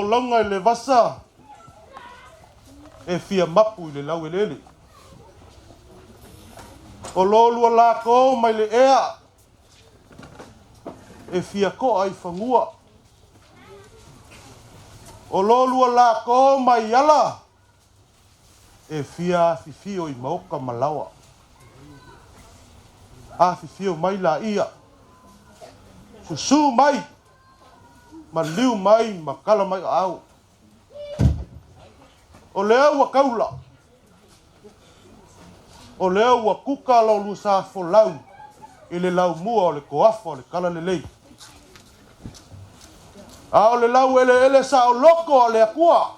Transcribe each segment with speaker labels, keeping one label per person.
Speaker 1: folauga i le vasa e fia mapu i le laueleele. O lo lua lako mai le ea e fia to'a i fanua. O lo lua lako mai ala e fia afifio i maota ma laoa. Afifio mai laia, susū mai, maliu mai ma tala mai aao. O lea ua taula, o lea ua kuka lo lua sa folau i le laumua o le toafa o le talalelei. A o le laueleele saoloto a le Atua,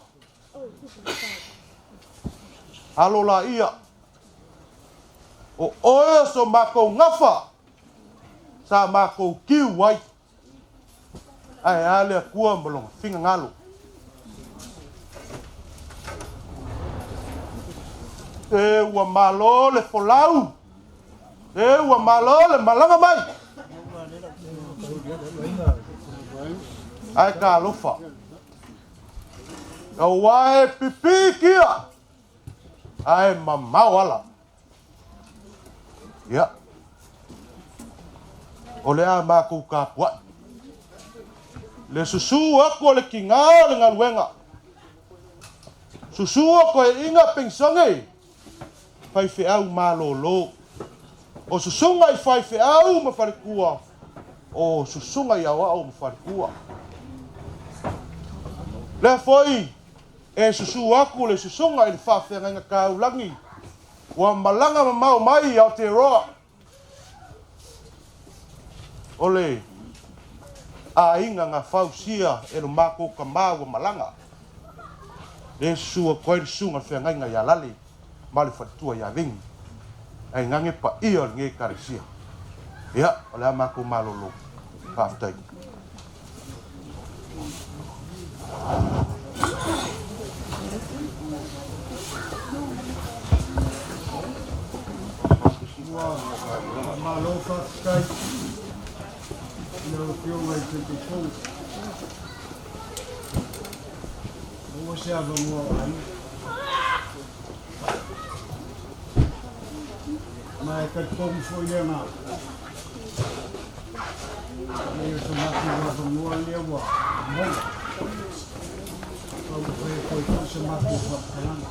Speaker 1: alo laia, o oe o so matou gafa sa matou kiu ai. Ae a le Atua ma lona finagalo. E ua malo le folau, e ua malo le malaga mai. Ae talofa, aua e pipii kia, ae mamao ala. Ia, o le a matou tapuai. Le susū atu o le tiga o le galuega. Susū o toeaiina penisione, faifeau malolo. O susuga i faifeau ma faletua, o susuga i aoao ma faletua. Lea foi e susū atu le susuga i le faafeagaiga taulagi ua malaga mamao mai i Aotearoa. O le aiga na fausia e lo matou tama ua malaga. Lea e susu atu ai le susuga i le feagaiga ia Lale ma le faletua ia Veni. Ae gage paia o lenei Ekalesia. Ia, o le a matou malolo. Faafetai.
Speaker 2: Ua faamalo faafetai i lau Afioga i le Taitaifono. Maua se avanoa o aiga. Ma e talitonu foi le agaga, leai o so matou avanoa lea ua maua. Taumafai atu ai foi se matou faamatalaga.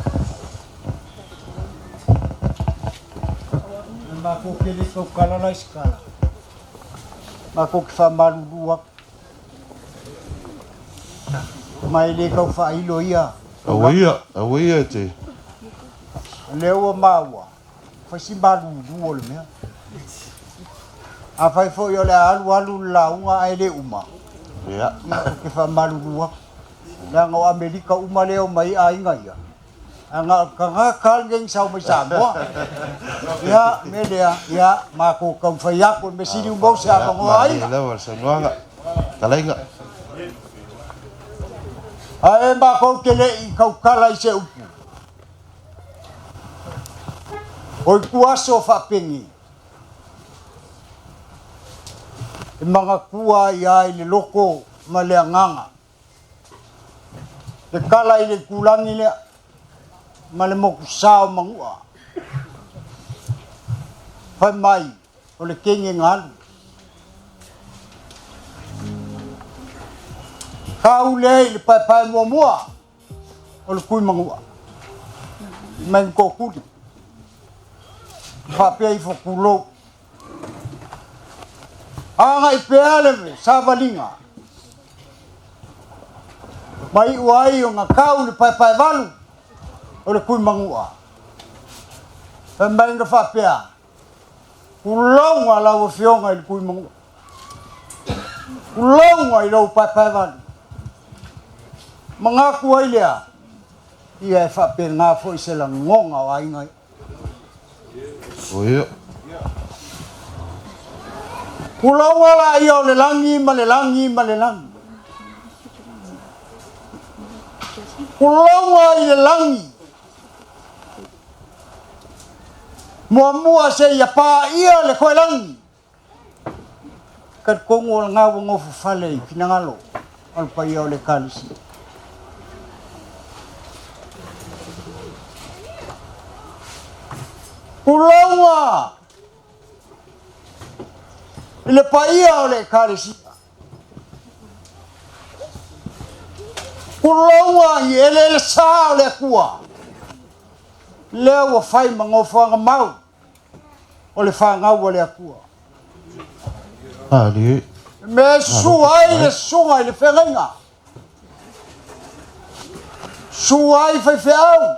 Speaker 2: E matou te le tautala la i se tala, matou te faamalulu atu. Ma e le tau faailo ia.
Speaker 1: Aua ia, aua ia e te.
Speaker 2: O lea ua maua, fai si malulu o le mea. Afai foi o le a alu alu le lauga ae le uma,
Speaker 1: Ia.
Speaker 2: Ia ou te faamalulu atu. Leaga o Amerika uma lea e omai ai aiga ia. Ae na o le tagata lava lenei na sau mai Samoa. Ia, o le mea lea, ia, matou taumafai atu, o le mea sili ua maua se avanoa
Speaker 1: ai. Malie lava le saunoaga, fetalaiga.
Speaker 2: Ae matou te le i tautala i se upu, o ituaso faapenei, e manatua ai lava i le loto ma le agaga Le tala i le itulagi lea ma le motusa o Manua, fai mai o le teine na alu. Tau lea i le paepae muamua o le Tui Manua mai Motootua faapea ifo tulou. Agai pea le savaliga ma iu ai ona tau le paepaevalu o le Tuimanua. Fai mai na faapea, Tulouna lau Afioga i le Tuimanua, tulouna i lou paepaevalu. Manatu ai lea, ia e faapena foi se lagona o aiga ia. Tulouna laia o le lagi ma le lagi ma le lagi. Tulouna i le lagi. Muamua seia paia le koelagi. Talitonu o lena ua nofo fale i finagalo o le paia o le Ekalesia. Tulauga i le paia o le Ekalesia. Tulauga i eleele sa o le Atua, lea ua fai ma nofoaga mau o le fanau a le Atua.
Speaker 1: Malie.
Speaker 2: Le mea e susu ai le susuga i le feagaiga, susu ai faifeau,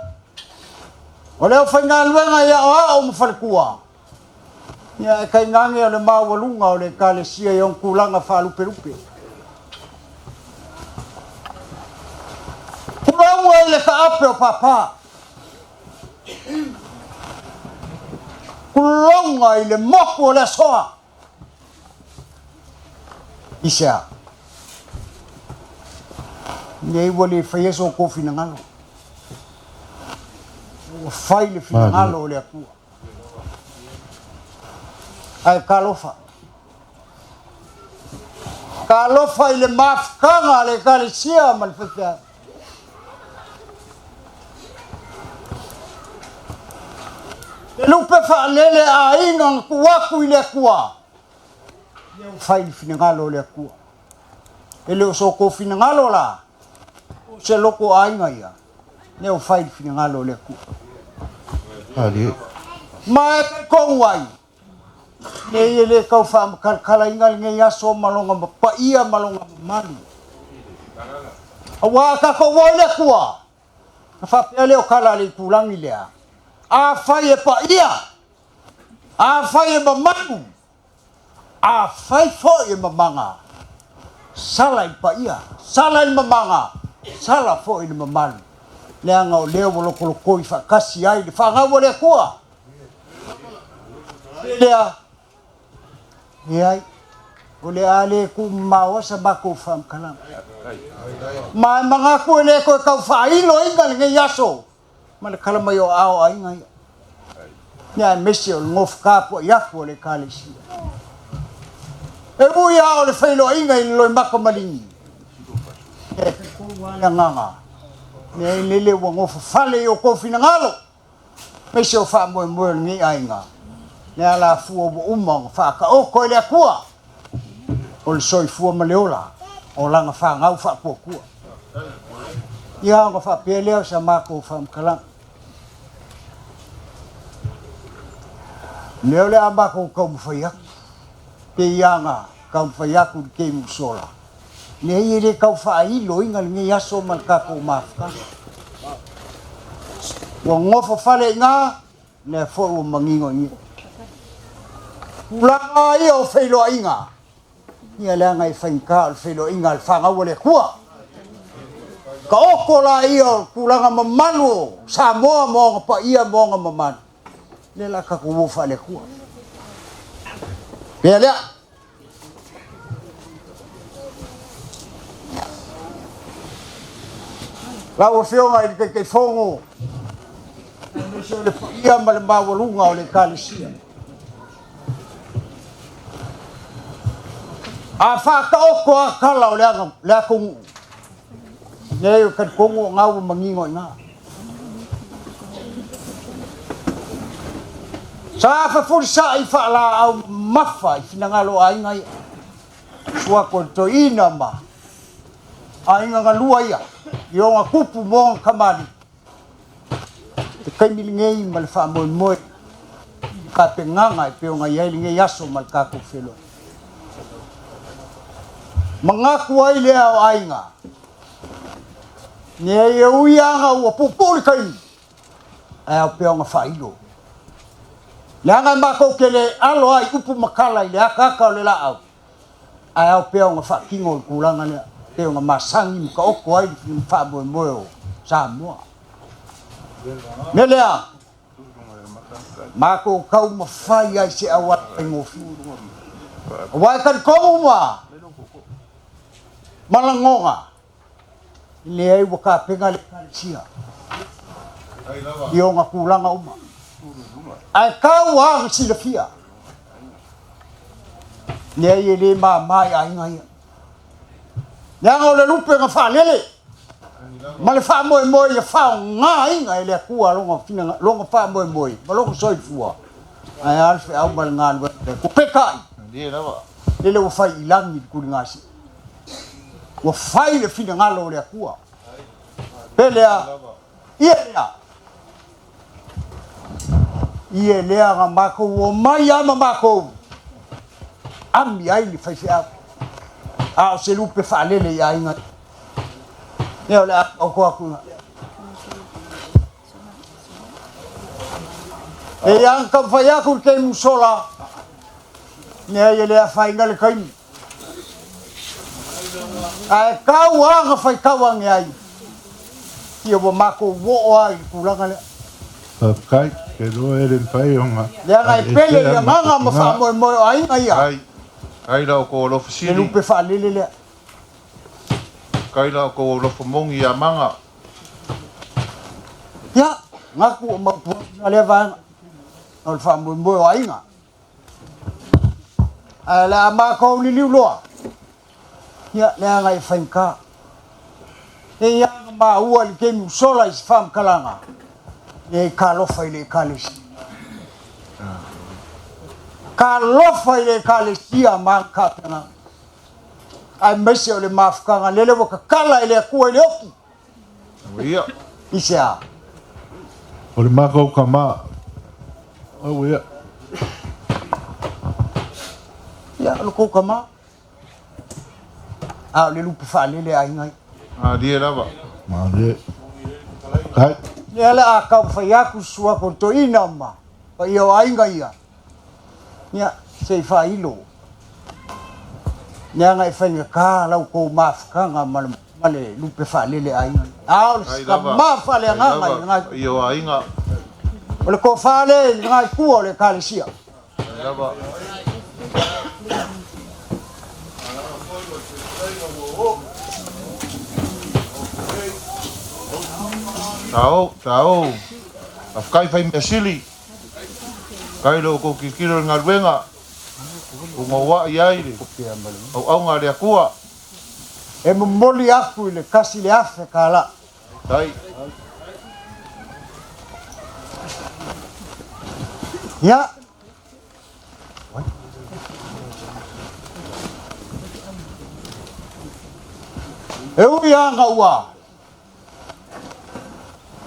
Speaker 2: o le aufaigaluega i aoao ma faletua, ia ae tainane o le maualuga o le Ekalesia i ona tulaga faalupelupe. Tulaga i le taape o papa. Tulouna i le motu o le Asoa. I se a? Nei ua le faia so outou finagalo. Ua fai le finagalo o le Atua. Ae talofa. Talofa i le mafutaga a le Ekalesia ma le faifeau. Le lupe faalele a aiga na tuu atu i le Atua, lea ua fai le finagalo o le Atua. E le o so outou finagalo la, o se loto aiga ia, lea ua fai le finagalo o le Atua. Ma e talitonu ai, Nei e le tau faamatalatalaina lenei aso ma lona paia ma lona mamalu. Aua a tatou o i le Atua, ona faapea lea o tala a le itulagi lea, Afai e paia, afai e mamalu, afai foi e mamaga, sala i le paia, sala i le mamaga, sala foi i le mamalu, leaga o lea ua lokolokoi faatasi ai le fanau a le Atua. Lea, leai, o le a le tuumamao ai sa matou faamatalaga. Ma e manatu e le toe tau faailoina lenei aso ma le tala mai o aao o aiga ia. Ia aemaise o le nofo tapuai atu a le Ekalesia. E ui lava o le feiloaiga i le loimata maligi, ia e talitonu lava le agaga, leai lele ua nofo fale i o outou finagalo. Aemaise o faamoemoe o lenei aiga, le alafua ua uma ona faataoto e le Atua, o le soifua ma le ola o lana fanau faatuatua. Ia ona faapea lea o sa matou faamatalaga. Lea o le a matou taumafai atu, pei lava ona taumafai atu i le taimi ua sola, Leai, e le tau faailoina lenei aso ma le tatou mafutaga. Ua nofo fale i ina, lea foi ua manino i ina. Tulaga lava ia o feiloaiga, ia leaga e faigata o le feiloaiga a le fanau a le Atua. Taoto laia o tulaga mamalu o Samoa ma ona paia ma ona mamalu, lea o le a tatou o faale-Atua. Pea lea. Lau Afioga i le Taitaifono, aemaise o le paia ma le maualuga o le Ekalesia. A faataoto lava tala o le atunuu, leai ou te talitonu o lena ua manino i ina. Sa fefulisai faalaau mamafa i finagalo o aiga ia, susu atu o le toeaina ma aiga galua ia i ona tupu ma ona tamalii. Le taimi lenei ma le faamoemoe i le tapenaga e pei ona i ai lenei aso ma le tatou feiloaiga. Manatu ai lea o aiga, Leai, e ui lava ina ua puupuu le taimi, ae ao pea ona faailo. Leaga e matou te le alo ai upu ma tala i le akaaka o le laau, ae ao pea ona faatino le tulaga lea, pei ona masani ma taoto ai le faamoemoe o Samoa. O le mea lea, matou taumafai ai i se auala faigofie. Aua e talitonu ma lagona, leai ua tapena le Ekalesia i ona tulaga uma. Ae tau lava ona silafia, leai e le mama i aiga ia. Leaga o le lupe na faalele. Ma le faamoemoe ia faogaina e le Atua lona fina, lona faamoemoe ma lona soifua, ae a le feau ma le galuega a le Atua. Peitai, lele ua fai i lagi le tuligasii. Ua fai le finagalo o le Atua. Pe lea, ia lea, ia lea na matou omai lava ma matou ami ai le faifeau, a o se lupe faalele i aiga. Ia o le a taoto atu i ina. E i ai na taumafai atu i le taimi ua sola, leai e le afaina le taimi. Ae tau lava na faitau ane ai, ia ua matou oo lava i le tulaga lea.
Speaker 3: Faafetai, ke loa e le mafai ona
Speaker 2: Leaga e pele i
Speaker 3: aveesea ma
Speaker 2: agaga ma
Speaker 3: tofiga.
Speaker 2: faamoemoe o aiga ia.
Speaker 1: Ai, ai la outou alofa
Speaker 2: Le
Speaker 1: sili.
Speaker 2: lupe faalele lea.
Speaker 1: Kai la outou alofa moni ia Maga.
Speaker 2: Ia, manatu ua mautu atu lea vaega o le faamoemoe o aiga. Ae o le a matou liliu loa, ia, leaga e faigata. E i ai na maua i le taimi ua sola i se faamatalaga, e talofa i le Ekalesia. Talofa i le Ekalesia ma ana tapenaga, aemaise o le mafutaga lele ua tatala e le Atua i le oti.
Speaker 1: Ia.
Speaker 2: I se a?
Speaker 3: O le matou tama. Au ia.
Speaker 2: Ia, o le tou tama. A o le lupe faalele a aiga ia.
Speaker 1: Malie lava.
Speaker 3: Malie. Kai.
Speaker 2: Lea le a taumafai atu susu atu o le toeaina ma paia o aiga ia. Ia, se i faailo. Leaga e faigata la outou mafutaga ma le, ma le lupe faalele a aiga ia. A o le
Speaker 1: Kai lava.
Speaker 2: tama
Speaker 1: Kai
Speaker 2: faaleagaga i
Speaker 1: lava.
Speaker 2: lena itu.
Speaker 1: Paia o aiga.
Speaker 2: O le tofa lea i lena itu o le Ekalesia.
Speaker 1: Kai lava. Tao, tao. Faafetai fai mea sili. Kai lo outou tilotilo i le galuega ua gauai ai le auauga a le Atua.
Speaker 2: E momoli aku i le $1,000 tala.
Speaker 1: Tai.
Speaker 2: Ia. E ui lava ina ua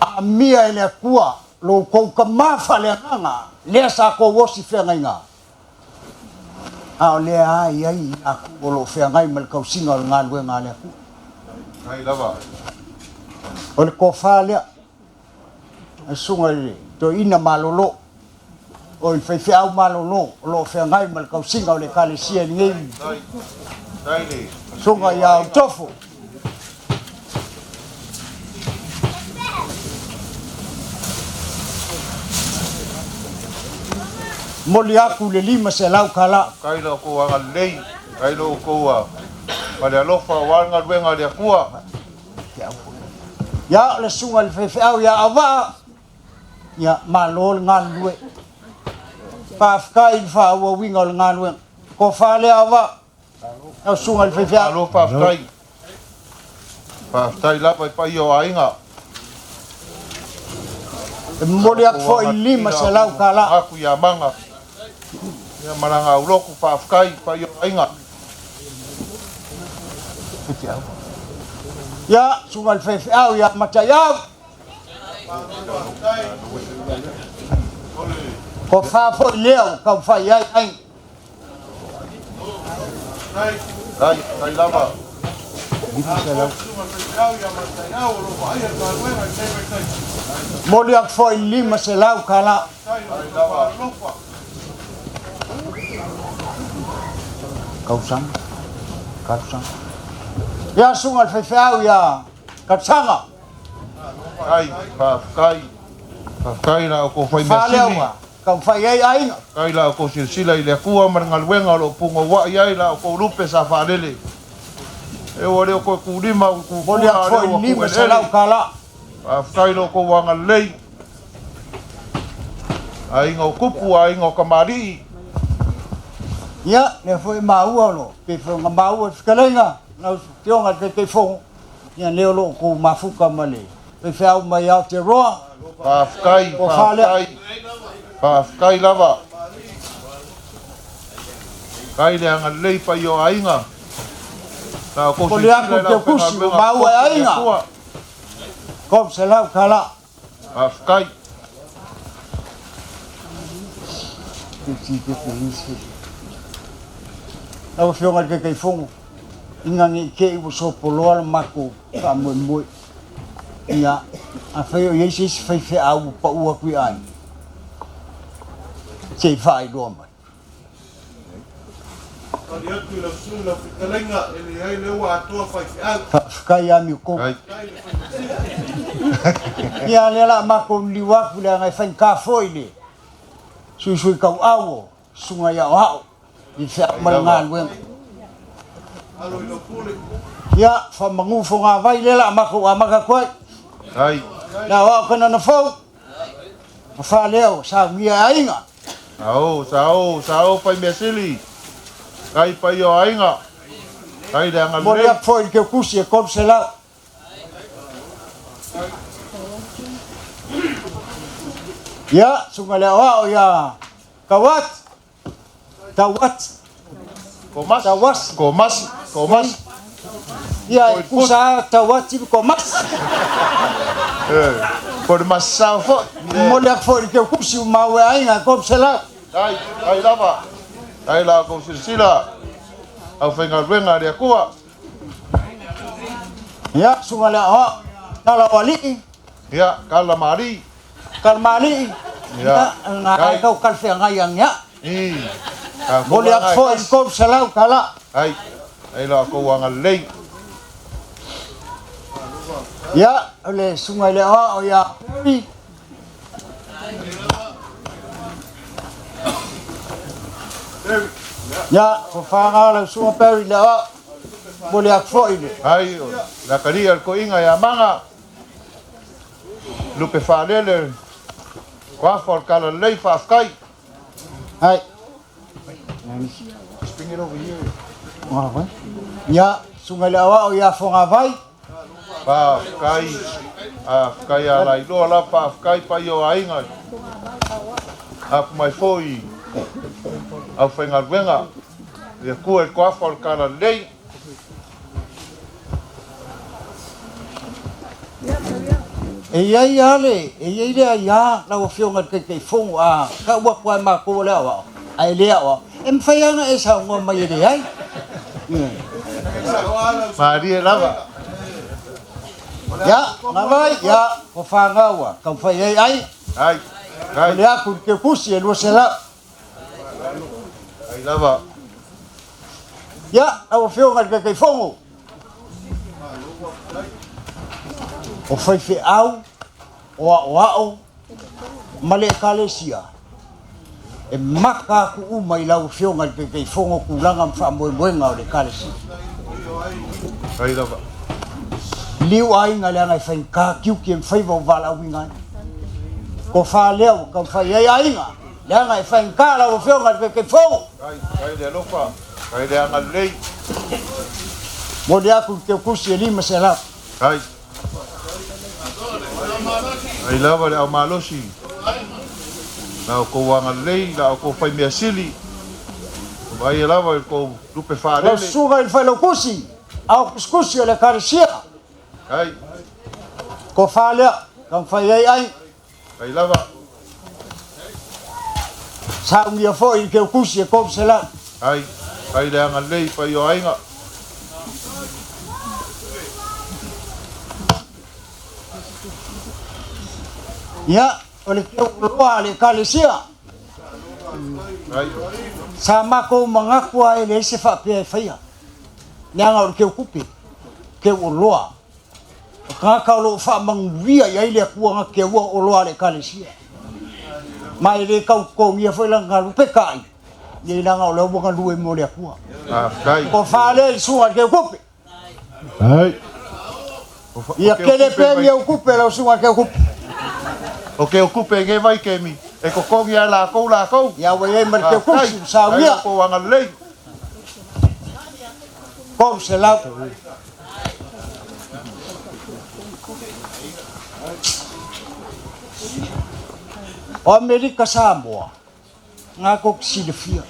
Speaker 2: Aamia e le Atua lo outou tama faaleagaga lea sa tou osi feagaiga, a o lea lava e i ai i latou o lo o feagai ma le tausiga o le galuega a le Atua.
Speaker 1: Faafetai lava.
Speaker 2: O le tofa lea a le susuga i le toeaina malolo, o i le faifeau malolo o lo o feagai ma le tausiga o le Ekalesia i lenei susuga ia Autofo. Momoli atu le $500 tala.
Speaker 1: Faafetai la outou agalelei, faafetai lo outou fale alofa aua le galuega a le Atua.
Speaker 2: Ia, o le susuga i le faifeau ia Auvaa, Ia, malo le galulue. Faafetai i le faaauauina o le galuega. Tofa lea Auvaa, lau susuga i le faifeau.
Speaker 1: Malo faafetai. Faafetai lava i paia o aiga.
Speaker 2: E momoli atu foi le $500 tala.
Speaker 1: Atu ia Maga. Ia malaga aulotu, faafetai i paia o aiga.
Speaker 2: Ia, susuga i le faifeau ia Mataiau. Tofa foi lea ua taumafai ai aiga.
Speaker 1: Tai lava.
Speaker 2: Momoli atu foi le $500 tala. Tausaga, tausaga. Ia susuga i le faifeau ia Kataga.
Speaker 1: Faafetai, faafetai, faafetai la outou fai mea sili.
Speaker 2: Faaleoga, taumafai ai aiga.
Speaker 1: Faafetai la outou silasila i le Atua ma le galuega o lo o punouai ai la outou lupe sa faalele. E ua le o toe tulima ua
Speaker 2: Momoli
Speaker 1: tupuna
Speaker 2: atu
Speaker 1: a
Speaker 2: foi
Speaker 1: lea ua
Speaker 2: le
Speaker 1: tuueleele.
Speaker 2: $500.
Speaker 1: Faafetai lo outou agalelei. Aiga o tupu, aiga o tamalii.
Speaker 2: Ia, lea foi e maua o lo o pei foi ona maua i le fetalaiga lau Afioga i le Taitaifono. Ia lea o lo o tou mafuta ma le faifeau mai Aotearoa.
Speaker 3: Faafetai, faafetai, faafetai lava. Faafetai le agalelei paia o aiga. Na o kou silasila i lau faigaluega totofi i le Atua.
Speaker 2: $300.
Speaker 3: Faafetai.
Speaker 2: Lau Afioga i le Taitaifono, ina ne i te i ua sopoloa le matou faamoemoe, ia, afai o i ai se isi faifeau ua pau atu i aiga, se i faailoa mai.
Speaker 1: Tali atu i lau susuga i lau fetalaiga, e leai lea ua atoa faifeau.
Speaker 2: Faafetai ia Miko. Ia lea la matou liliu atu leaga e faigata foi le suisui tauau o susuga i aoao i le feau ma le galuega. Ia faamanu fogavai lea la matou amata atu ai. Le aoao Kanana Fou. Ma faaleo saunia e aiga.
Speaker 3: Sao, sao, sao Faimeasili, kai paia o aiga, kai le agalelei.
Speaker 2: Momoli atu foi i le Keukusi e 300. Ia, susuga i le aoao ia Tauati. Tauati.
Speaker 3: Komasi.
Speaker 2: Tauasi.
Speaker 3: Komasi. Komasi.
Speaker 2: Ia, e tusa lava Tauati ma Komasi.
Speaker 3: Eh, po o le Masao foi.
Speaker 2: Momoli atu foi i le Keukusi ua maua e aiga e 300.
Speaker 3: Tai, tai lava. Tai la kou silasila. Aufaigaluega a le Atua.
Speaker 2: Ia, susuga i le aoao, tala o alii.
Speaker 3: Ia, kala ma alii.
Speaker 2: Kalmaalii, ia, na ai kau kalfeagai age aʻu. Momoli atu foi i le $300.
Speaker 3: Ai, ai la outou agalelei.
Speaker 2: Ia, o le susuga i le aoao ia Perry. Ia, tofaga lau susuga Perry i le aoao. Momoli atu foi i le.
Speaker 3: Ai, o le atalii a le toeaina ia Maga. Lupe faalele, Toafa o le Talalelei, faafetai.
Speaker 2: Hai.
Speaker 3: Just bring it over here.
Speaker 2: Ia, susuga i le aoao ia Fogavai.
Speaker 3: Faafetai, faafetai a Lailoa la, faafetai paia o aiga. Apu mai foi aufaigaluega, le Atua i le Toafa o le Talalelei.
Speaker 2: E i ai lava le, e i ai le aia lau Afioga i le Taitaifono, a tau atu lava e matou o le aoao, ae le aoao, e mafai lava ona e saunoa mai e leai.
Speaker 3: Malie lava.
Speaker 2: Ia, Gavai, ia, ua fanau a taumafai ai ai.
Speaker 3: Ai, ai.
Speaker 2: O le atu i le keukusi e 200.
Speaker 3: Ai lava.
Speaker 2: Ia, lau Afioga i le Taitaifono, o faifeau, o aoao ma le Ekalesia, e maka atu uma i lau Afioga i le Taitaifono tulaga ma faamoemoega o le Ekalesia.
Speaker 3: Ai lava.
Speaker 2: Liu aiga leaga e faigata tiute ma faiva o valaauina ai. Tofa lea ua taumafai ai aiga. Leaga e faigata lau Afioga i le Taitaifono.
Speaker 3: Fai le alofa, fai le agalelei.
Speaker 2: Momoli atu le teukusi e 500.
Speaker 3: Fai. Fai lava le au malosi. La outou agalelei, la outou fai mea sili. Vaaia lava i le tou lupe faalele.
Speaker 2: Lau Susuga i le Failautusi, ao kusikusi o le Ekalesia.
Speaker 3: Fai.
Speaker 2: Tofa lea, taumafai ai ai.
Speaker 3: Fai lava.
Speaker 2: Saunia foi i le keukusi e 300.
Speaker 3: Ai, fai le agalelei, fai o aiga.
Speaker 2: Ia, o le keu oloa a le Ekalesia.
Speaker 3: Ai.
Speaker 2: Sa matou manatu lava e leai se faapea e faia, leaga o le keukupe, keu oloa. O tagata o lo o faamanuia i ai le Atua na te aua oloa a le Ekalesia. Ma e le tau totogia foi lana galuega. Peitai, ia leaga o lea ua galue mo le Atua.
Speaker 3: Faafetai.
Speaker 2: Tofa lea i le susuga i le Keukupe.
Speaker 3: Ai.
Speaker 2: Ia kele pea ni au kupe lau susuga i le Keukupe.
Speaker 3: O Keukupe e vai kemi, e totogi lava e latou latou.
Speaker 2: Ia ua i ai ma le Keukusi ua saunia.
Speaker 3: Faafetai i lo outou agalelei.
Speaker 2: 300. O Amerika Samoa, na kou te silafia,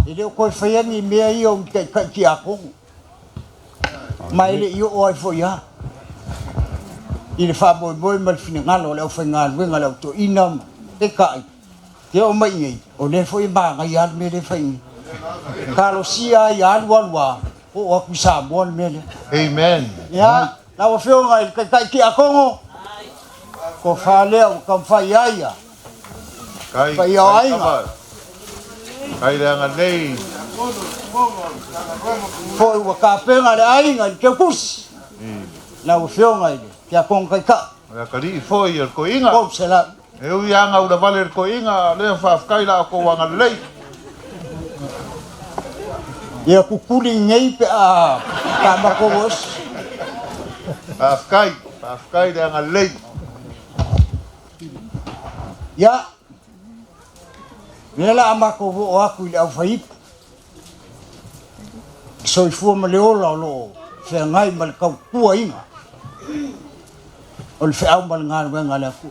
Speaker 2: e le o toe faia ni mea ia o ni taitai tiakono, ma e le i oo ai foi lava i le faamoemoe ma le finagalo o le aufaigaluega, le au toeaina ma peitai, te oo mai i nei, o lea foi e manaia lava le mea lea e fai nei. Talosia ai ia alu alu lava, oo atu i Samoa le mea lea.
Speaker 3: Amen.
Speaker 2: Ia, lau Afioga i le Taitai Tiakono, tofa lea ua taumafai ai ia
Speaker 3: Kai,
Speaker 2: paia o
Speaker 3: kai
Speaker 2: aiga.
Speaker 3: lava, kai le agalelei.
Speaker 2: Foi ua tapena le aiga i le teutusi, lau Afioga i le Tiakono Taitai.
Speaker 3: O le atalii foi o le toeaina.
Speaker 2: 300.
Speaker 3: E ui lava ina ulavale le toeaina, lea faafetai la outou agalelei.
Speaker 2: Ia tutuli nei pe a tamatolo ese.
Speaker 3: Faafetai, faafetai le agalelei.
Speaker 2: Ia, lea la a matou oo atu i le aufaiipu, le soifua ma le ola o lo o feagai ma le tautuaina o le feau ma le galuega a le Atua.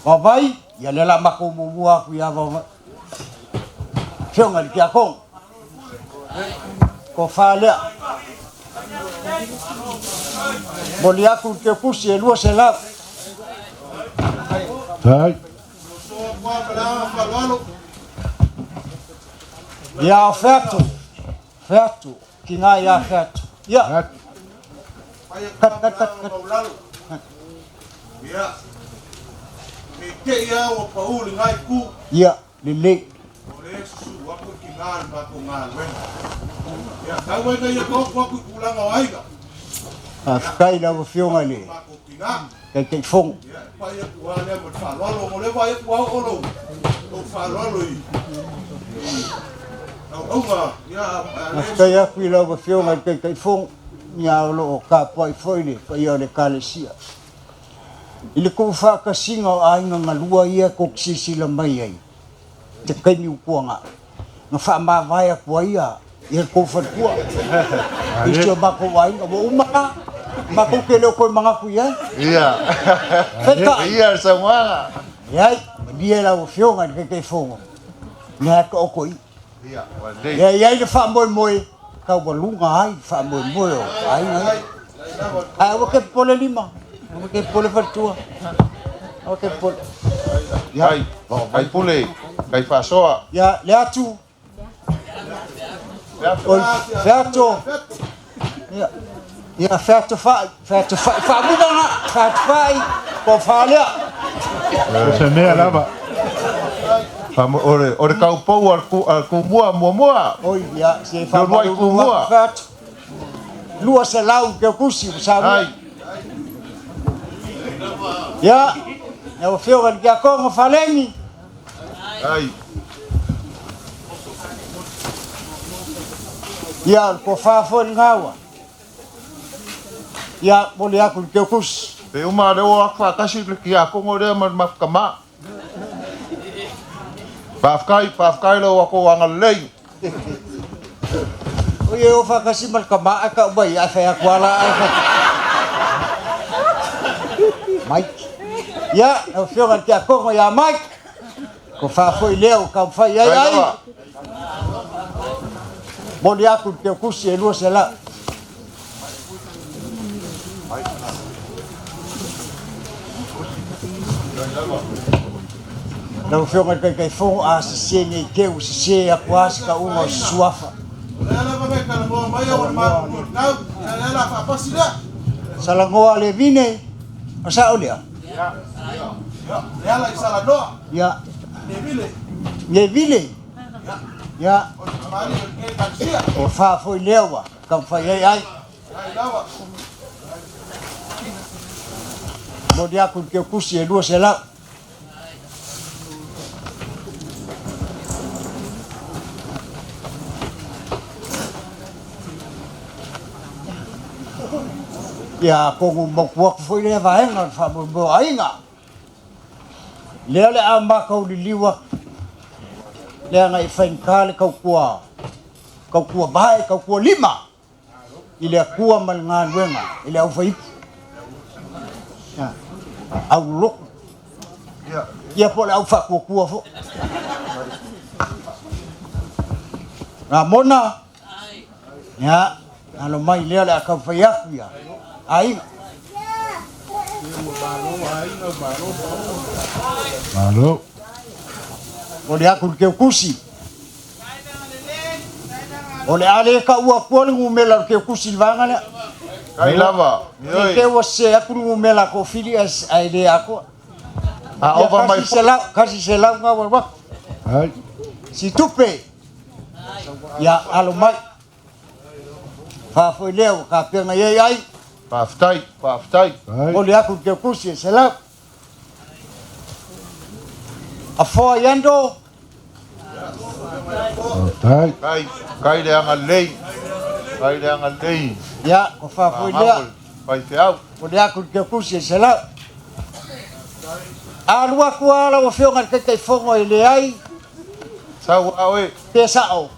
Speaker 2: Vaovai, ia lea la a matou muamua atu ia Vaovai. Afioga i le Tiakono, tofa lea. Momoli atu le teutusi e 200.
Speaker 1: Hai.
Speaker 2: Ia o Featu, Featu, tina ia Featu. Ia. Kat, kat, kat, kat.
Speaker 1: Ia. Me te ia ua pau le ngai ku.
Speaker 2: Ia, lelei.
Speaker 1: O le susu aku ki ngā le mātou galuega. Ia, tau ai nei e toko aku i tulaga o aiga.
Speaker 2: Faafetai i lau Afioga i le
Speaker 1: Mātou tinā.
Speaker 2: Taitaifono.
Speaker 1: Ia, e pai atu lava lea ma le faaaloalo. O lea vaai atu a oo lou, lou faaaloalo i naunautauga. Ia, a le
Speaker 2: Faafetai atu i lau Afioga i le Taitaifono, ia o lo o tapuai foi le paia o le Ekalesia. I le tuufaatasiga o aiga galua ia tou te silasila mai ai, te taimi ua tuanai, na faamavae atu ai ia le tou faletua i si o matou aiga, ua uma la, matou te le o toe manatu i ai.
Speaker 3: Ia.
Speaker 2: Peitai.
Speaker 3: Ia le saunoaga.
Speaker 2: Leai, malie lau Afioga i le Taitaifono, lea e taoto i i.
Speaker 3: Ia, ua lelei.
Speaker 2: Lea e i ai le faamoemoe, taualuga ai le faamoemoe o aiga ia. Ae aua te popole lima, aua te popole faletua, aua te popole. Ia,
Speaker 3: Kai, kai pule, kai faasoa.
Speaker 2: Ia, le atu, oi, Feato, ia, ia, Feato fai, Feato fai, faamuga nga, Feato fai, po faalea.
Speaker 1: O se mea lava.
Speaker 3: O le, o le taupou a le ku, a le Tumua muamua.
Speaker 2: Oi, ia, se
Speaker 3: Le uluai
Speaker 2: faamalulu
Speaker 3: Tumua.
Speaker 2: atu Feato. 200 teutusi ua saunia.
Speaker 3: Ai.
Speaker 2: Ia, lau Afioga i le Tiakono Faleni.
Speaker 3: Ai.
Speaker 2: Ia, o le tofa foi lena ua. Ia, momoli atu le teutusi.
Speaker 3: Pe uma lea ua o atu faatasi le Tiakono lea ma le matou tama. Faafetai, faafetai lo outou agalelei.
Speaker 2: O ia o faatasi ma le tama ae tau mai ae fai atu lava la ae fai. Mike. Ia, lau Afioga i le Tiakono ia Mike, tofa foi lea ua taumafai ai ai. Momoli atu le teutusi e 200. Lau Afioga i le Taitaifono, a sese nei te ua sese atu lava se tauga o se suafa. Salanoa Levine, o sao lea? Ia. Nevile. Ia. O fa foi lea ua taumafai ai ai. Momoli atu i le teutusi e 200. Ia atonu mautu atu foi lea vaega o le faamoemoe o aiga. Lea o le a matou liliu atu, leaga e faigata le tautua, tautua vae, tautua lima i le Atua ma le galuega i le aufaiipu. Au lolotu. Ia po o le au faatuatua foi. Ramona, ia, alo mai lea o le a taumafai atu ia aiga.
Speaker 4: Malo.
Speaker 2: Momoli atu i le Teutusi. O le a le taua atua le numera o le Teutusi i le vaega lea.
Speaker 3: Kai lava.
Speaker 2: Ne i te ua sese atu le numera a Toafili ae le atoa.
Speaker 3: A ova mai foi.
Speaker 2: 100 na ua alu atu.
Speaker 4: Ai.
Speaker 2: Situpe. Ia, alo mai. Faafoi lea ua tapena i ai ai.
Speaker 3: Faafetai, faafetai.
Speaker 2: Momoli atu i le Teutusi e 100. Afoa i Ando.
Speaker 4: Faafetai.
Speaker 3: Kai, kai le agalelei. Kai le agalelei.
Speaker 2: Ia, ua faafoi lea.
Speaker 3: Faifeau.
Speaker 2: Momoli atu i le Teutusi e 100. A alu atu lava lau Afioga i le Taitaifono e leai.
Speaker 3: Sau a oe.
Speaker 2: Pe sao.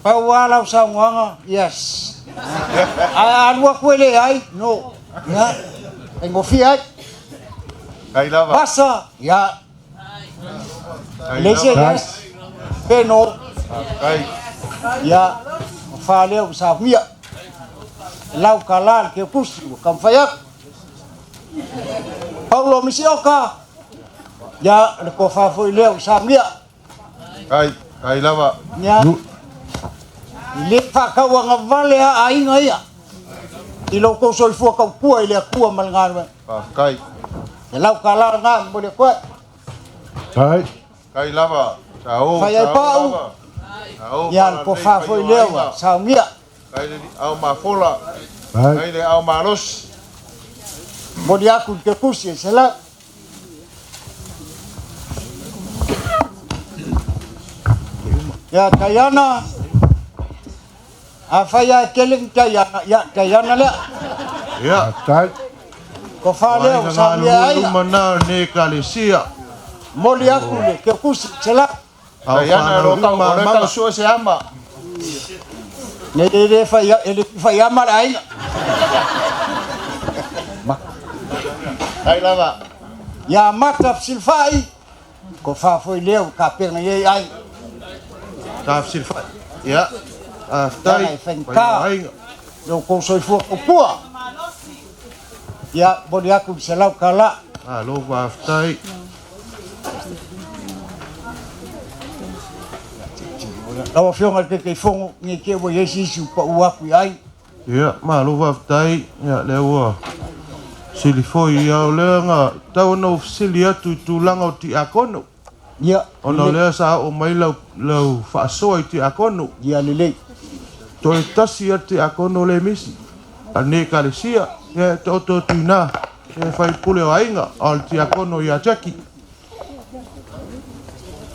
Speaker 2: Pau lava lau saunoaga, yes. Ae a alu atu e leai, no. Ia, faigofie ai.
Speaker 3: Kai lava.
Speaker 2: Vasa, ia. Le se yes, pe no.
Speaker 3: Kai.
Speaker 2: Ia, o fa lea ua saofia. Lau ka la le Teutusi ua taumafai atu. Paulo Misioka, ia, le tofa foi lea ua saofia.
Speaker 3: Kai, kai lava.
Speaker 2: Ia, e le faatauagavale lava aiga ia i lo outou soifua tautua i le Atua ma le galuega.
Speaker 3: Faafetai.
Speaker 2: E lau tala lena e momoli atu ai.
Speaker 4: Kai.
Speaker 3: Kai lava. Sa o,
Speaker 2: Fai ai
Speaker 3: sa o
Speaker 2: pau.
Speaker 3: lava. Sa o
Speaker 2: Ia, le tofa
Speaker 3: faalalelei
Speaker 2: foi
Speaker 3: fai o
Speaker 2: lea
Speaker 3: aiga.
Speaker 2: ua saunia.
Speaker 3: Kai le ao mafola.
Speaker 4: Kai.
Speaker 3: Kai le ao malosi.
Speaker 2: Momoli atu i le Teutusi e 100. Ia, Taiana, afai lava e tele ni Taiana, ia, Taiana lea.
Speaker 1: Ia.
Speaker 4: Faafetai.
Speaker 2: Tofa lea
Speaker 1: Aiga
Speaker 2: ua saunia
Speaker 1: galulue
Speaker 2: ai.
Speaker 1: luma na o lenei Ekalesia.
Speaker 2: Momoli atu i le Teutusi 100.
Speaker 1: A o
Speaker 3: Taiana,
Speaker 1: fanau
Speaker 3: o lo
Speaker 1: uma
Speaker 3: tau
Speaker 1: maga.
Speaker 3: sue se ama.
Speaker 2: Ne le le fai e le fai ama le aiga.
Speaker 3: Kai lava.
Speaker 2: Ia mata fesilafai, tofa foi lea ua tapena i ai aiga.
Speaker 1: Ta fesilafai. Ia. Faafetai.
Speaker 2: Leaga e faigata.
Speaker 1: Paia o aiga.
Speaker 2: Lo outou soifua taupua. Ia, momoli atu i le $100.
Speaker 1: Malo faafetai.
Speaker 2: Lau Afioga i le Taitaifono, ne i te i ua i ai se isi ua pau atu i ai.
Speaker 1: Ia, malo faafetai. Ia, lea ua sili foi. Ia, o lea na tau ona ou fesili atu i tulaga o tiakono.
Speaker 2: Ia,
Speaker 1: Ona o
Speaker 2: lelei.
Speaker 1: lea sa oo mai lau, lau faasoa i tiakono.
Speaker 2: Ia, lelei.
Speaker 1: Toe tasi lava le tiakono lea e misi a lenei Ekalesia. Ia, e taoto atu i ina, e faipule o aiga, a o le tiakono ia Jackie.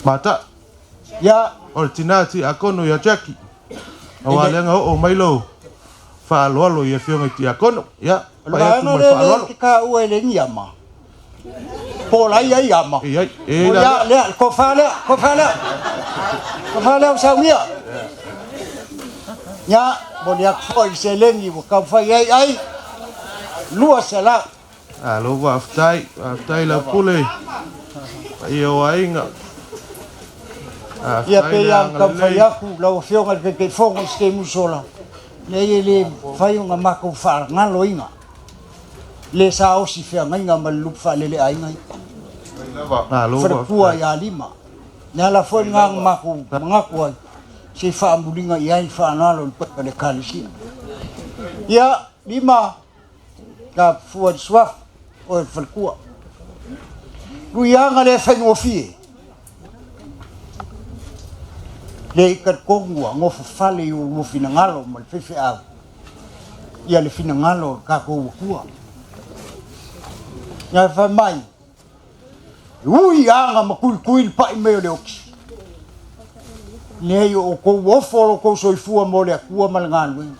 Speaker 1: Mata.
Speaker 2: Ia.
Speaker 1: O le tina tiakono ia Jackie. Aua lea na oo mai lou faaaloalo i afioga i tiakono. Ia,
Speaker 2: O le
Speaker 1: pai atu
Speaker 2: vaega
Speaker 1: ma le
Speaker 2: lea lea
Speaker 1: faaaloalo.
Speaker 2: e te taua e le niama. Po o la e i ai ama.
Speaker 1: E i ai, e i ai
Speaker 2: O
Speaker 1: la
Speaker 2: ia,
Speaker 1: lea.
Speaker 2: lea, le tofa lea, tofa lea. Tofa lea ua saunia. Ia, momoli atu foi i le seleni ua taumafai ai ai, 200.
Speaker 1: Malo faafetai, faafetai lau pule, paia o aiga.
Speaker 2: Ia
Speaker 1: Faafetai
Speaker 2: pei
Speaker 1: le
Speaker 2: lava ona taumafai
Speaker 1: agalelei.
Speaker 2: atu lau Afioga i le Taitaifono i se taimi ua sola, leai e le mafai ona matou faagaloina le saosi feagaiga ma le lupe faaleleaiga ia.
Speaker 1: Malo
Speaker 2: Faletua
Speaker 1: faafetai.
Speaker 2: ia Lima. Le ala foi lena na matou manatu ai, se i faamuliga i ai le faaaloalo i le paia o le Ekalesia. Ia, Lima, Ta fua i le suafa, oe le faletua. Luiaga le faigofie. Le i talitonu ua nofofale i oulua finagalo ma le faifeau ia le finagalo o le tatou Atua. Ae fai mai, e ui aga ma tuitui le pai mai o le oti. Nei o outou ofo lo outou soifua mo le Atua ma le galuega.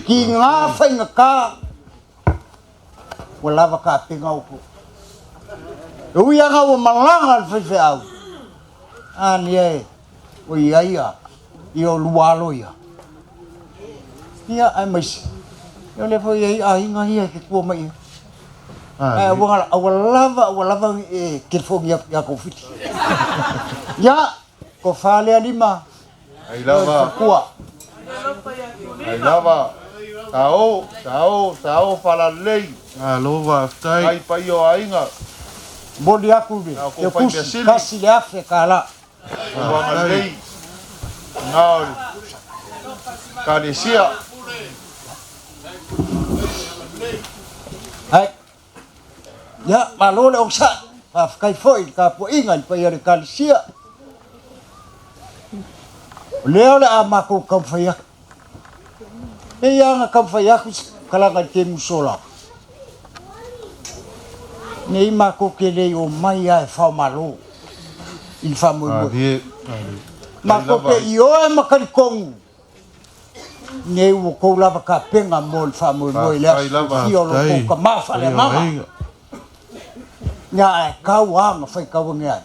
Speaker 2: Ki ngā faigata ua lava tapena outou. E ui aga ua malaga le faifeau, a nia e ua i ai a i o lua alo ia. Ia, aemaise, ia o lea foi e i ai aiga ia e te tua mai i ai. Ae aua aua lava aua lava e telefoni atu ia Kofiti. Ia, tofa lea lima.
Speaker 3: Ai lava.
Speaker 2: Faletua.
Speaker 3: Ai lava. Sao, sao, sao falalelei.
Speaker 1: Malo faafetai.
Speaker 3: Ai paia o aiga.
Speaker 2: Momoli atu le kusi, tasi le afe tala.
Speaker 3: Agalelei na o le Ekalesia.
Speaker 2: Hai. Ia, malo le onosai. Faafetai foi i le tapuaiga i le paia o le Ekalesia. O lea o le a matou taumafai atu. E i ai na taumafai atu se talaga i le temusola. Nei matou te le i omai lava e faomalo i le faamoemoe. Matou te ioe ma talitonu nei ua outou lava tapena mo le faamoemoe i le aso fiafia o lo outou tama faaleagaga. Ia ae tau lava na faitau ane ai,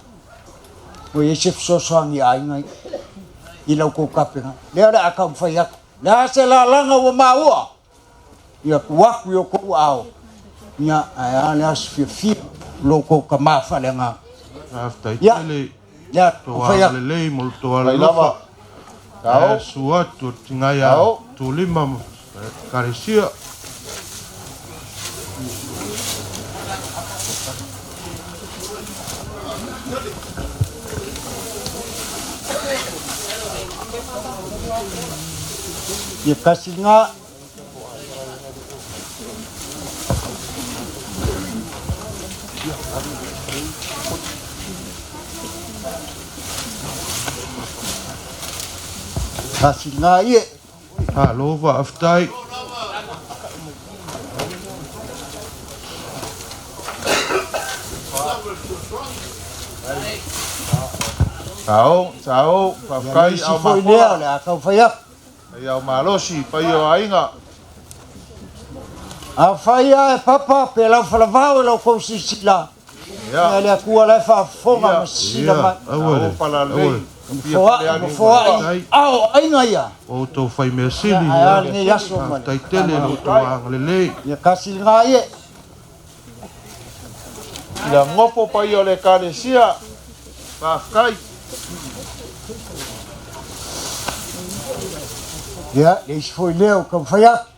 Speaker 2: ua i ai se fesoasoani i aiga ia i la outou tapenaga. Lea o le a taumafai atu. O le a se lalaga ua maua? Ia tuu atu i outou aao, ia, ae a le aso fiafia o lo outou tama faaleagaga.
Speaker 1: Faafetai
Speaker 2: Ia,
Speaker 1: tele i
Speaker 2: ia,
Speaker 1: tou
Speaker 2: taumafai atu.
Speaker 1: agalelei ma lo outou
Speaker 3: Fai
Speaker 1: alolofa.
Speaker 3: lava.
Speaker 1: Ae
Speaker 3: Sao.
Speaker 1: susu atu o le tiga ia
Speaker 3: Sao.
Speaker 1: Tulima ma Ekalesia.
Speaker 2: Ia kasi lena. Kasi lena ie.
Speaker 1: Malo faafetai.
Speaker 3: Sao, sao,
Speaker 2: Ia
Speaker 3: faafetai
Speaker 2: le isi
Speaker 3: ao
Speaker 2: foi lea o
Speaker 3: mafola.
Speaker 2: le a taumafai atu.
Speaker 3: Ai ao malosi, paia o aiga.
Speaker 2: Afai lava e papa pe laufalavao i la outou silasila, ia le Atua la e faafofoga ma sisila mai.
Speaker 1: Aua le, aua le.
Speaker 2: Nofoai, nofoai, ao aiga ia.
Speaker 1: Ua outou fai mea sili.
Speaker 2: Ae a lenei aso ma le.
Speaker 1: Faafetai tele i lo outou agalelei.
Speaker 2: Ia kasi lena ie.
Speaker 3: Ila gopo paia o le Ekalesia. Faafetai.
Speaker 2: Ia, le isi foi lea o taumafai atu.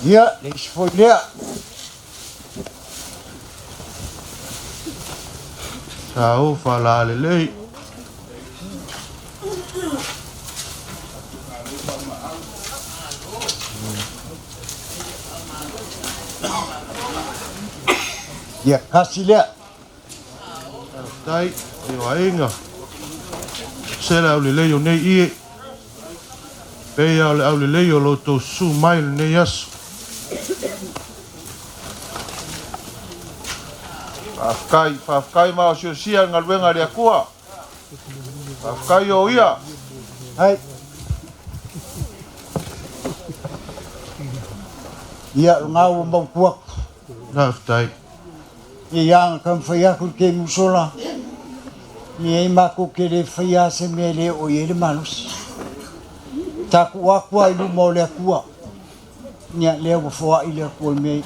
Speaker 2: Ia, le isi foi lea.
Speaker 1: Sa o faalalelei.
Speaker 2: Ia kasi lea.
Speaker 1: Faafetai i o aiga. Se le aulelei o nei ie. Pei o le aulelei o lo outou susu mai lenei aso.
Speaker 3: Faafetai, faafetai maosiosia i le galuega a le Atua. Faafetai o ia.
Speaker 2: Hai. Ia, o lena ua mautu atu.
Speaker 1: Faafetai.
Speaker 2: Ia na taumafai atu le temusola, nei matou te le faia se mea e le oo i ai le malosi. Tatou atu lava i luma o le Atua. Ia, lea ua foai le Atua i mea ia.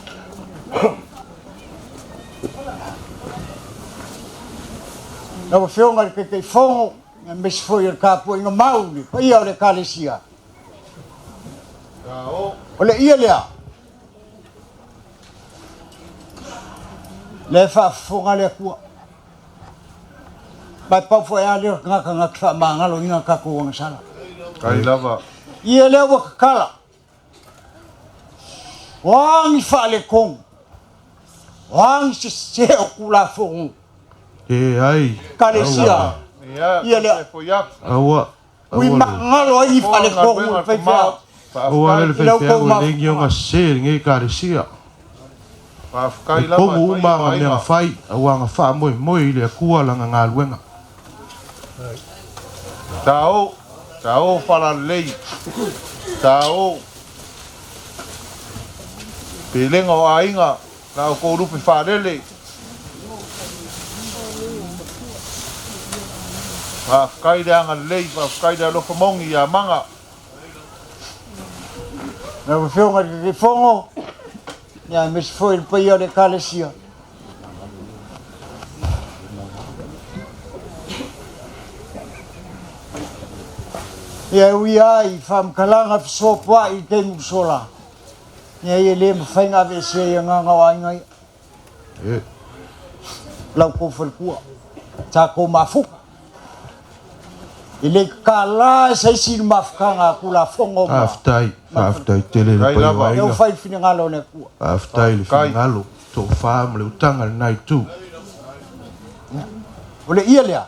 Speaker 2: Lau Afioga i le Taitaifono, aemaise foi o le tapuaiga mau i le paia o le Ekalesia, o le ie lea, lea e faafofoga le Atua. Ma e pau foi lava lea o le tagata na te faamagaloina tatou agasala.
Speaker 3: Kai lava.
Speaker 2: Ie lea ua tatala. O a ni faaletonu, o a ni sese o Tulafono.
Speaker 1: E ai.
Speaker 2: Ekalesia.
Speaker 3: Ia,
Speaker 2: Ia lea.
Speaker 3: foi atu.
Speaker 1: Aua.
Speaker 2: Ui magalo ai ni faaletonu i le faifeau.
Speaker 1: Aua le le
Speaker 2: I lau
Speaker 1: faifeau
Speaker 2: tou
Speaker 1: e le
Speaker 2: mafuaaga.
Speaker 1: ioga se lenei Ekalesia.
Speaker 3: Faafetai
Speaker 1: E
Speaker 3: lava
Speaker 1: kogo
Speaker 3: e
Speaker 1: uma
Speaker 3: paia o
Speaker 1: aga mea
Speaker 3: aiga.
Speaker 1: fai, aua aga faamoemoe i le Atua lana galuega.
Speaker 3: Sao, sao falalelei. Sao. Pelega o aiga, la outou lupe faalele. Faafetai le agalelei, faafetai le alofa moni ia Maga.
Speaker 2: Lau Afioga i le Taitaifono, ia aemaise foi le paia o le Ekalesia. Ia e ui lava i faamatalaga fesoapoa'i i le taimi ua sola, ia e le mafai ona aveesea i agaga o aiga ia. La outou faletua, tatou mafuta. E le tatala e se isi le mafutaga a Tulafono ma.
Speaker 1: Faafetai, faafetai tele i le paia o aiga.
Speaker 2: Lea ua fai le finagalo o le Atua.
Speaker 1: Faafetai i le finagalo, tofa ma le utaga i lena itu.
Speaker 2: O le ia lea,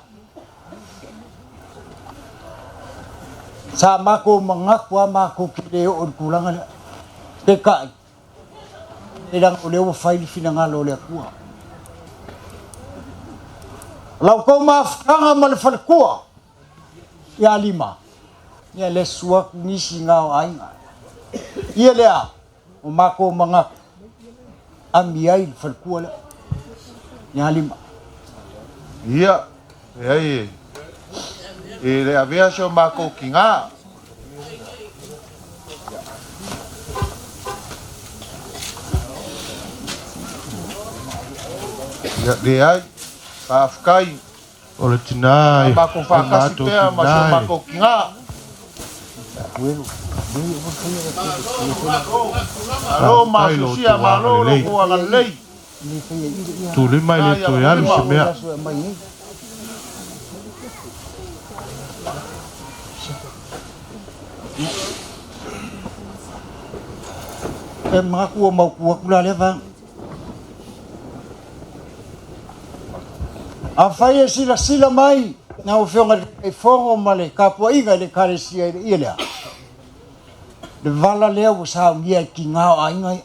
Speaker 2: sa matou manatu lava matou te le oo i le tulaga lea. Peitai, leaga o lea ua fai le finagalo o le Atua. O la outou mafutaga ma le faletua ia Lima, ia le susu atu nisi na o aiga. Ia lea, o matou manatu, ami ai le faletua lea ia Lima.
Speaker 3: Ia, leai e le avea si o matou tiga. Ia, leai, faafetai.
Speaker 1: O le tina
Speaker 3: e. Matou faatasi pea ma si o matou tiga. Malo masosia, malo lo kou agalelei.
Speaker 1: Tulima e le toe alu se mea.
Speaker 2: E manatu ua mautu atu la lea vaega. Afai e silasila mai lau Afioga i le Taitaifono ma le tapuaiga i le Ekalesia i le ie lea, le vala lea ua saunia e tiga o aiga ia.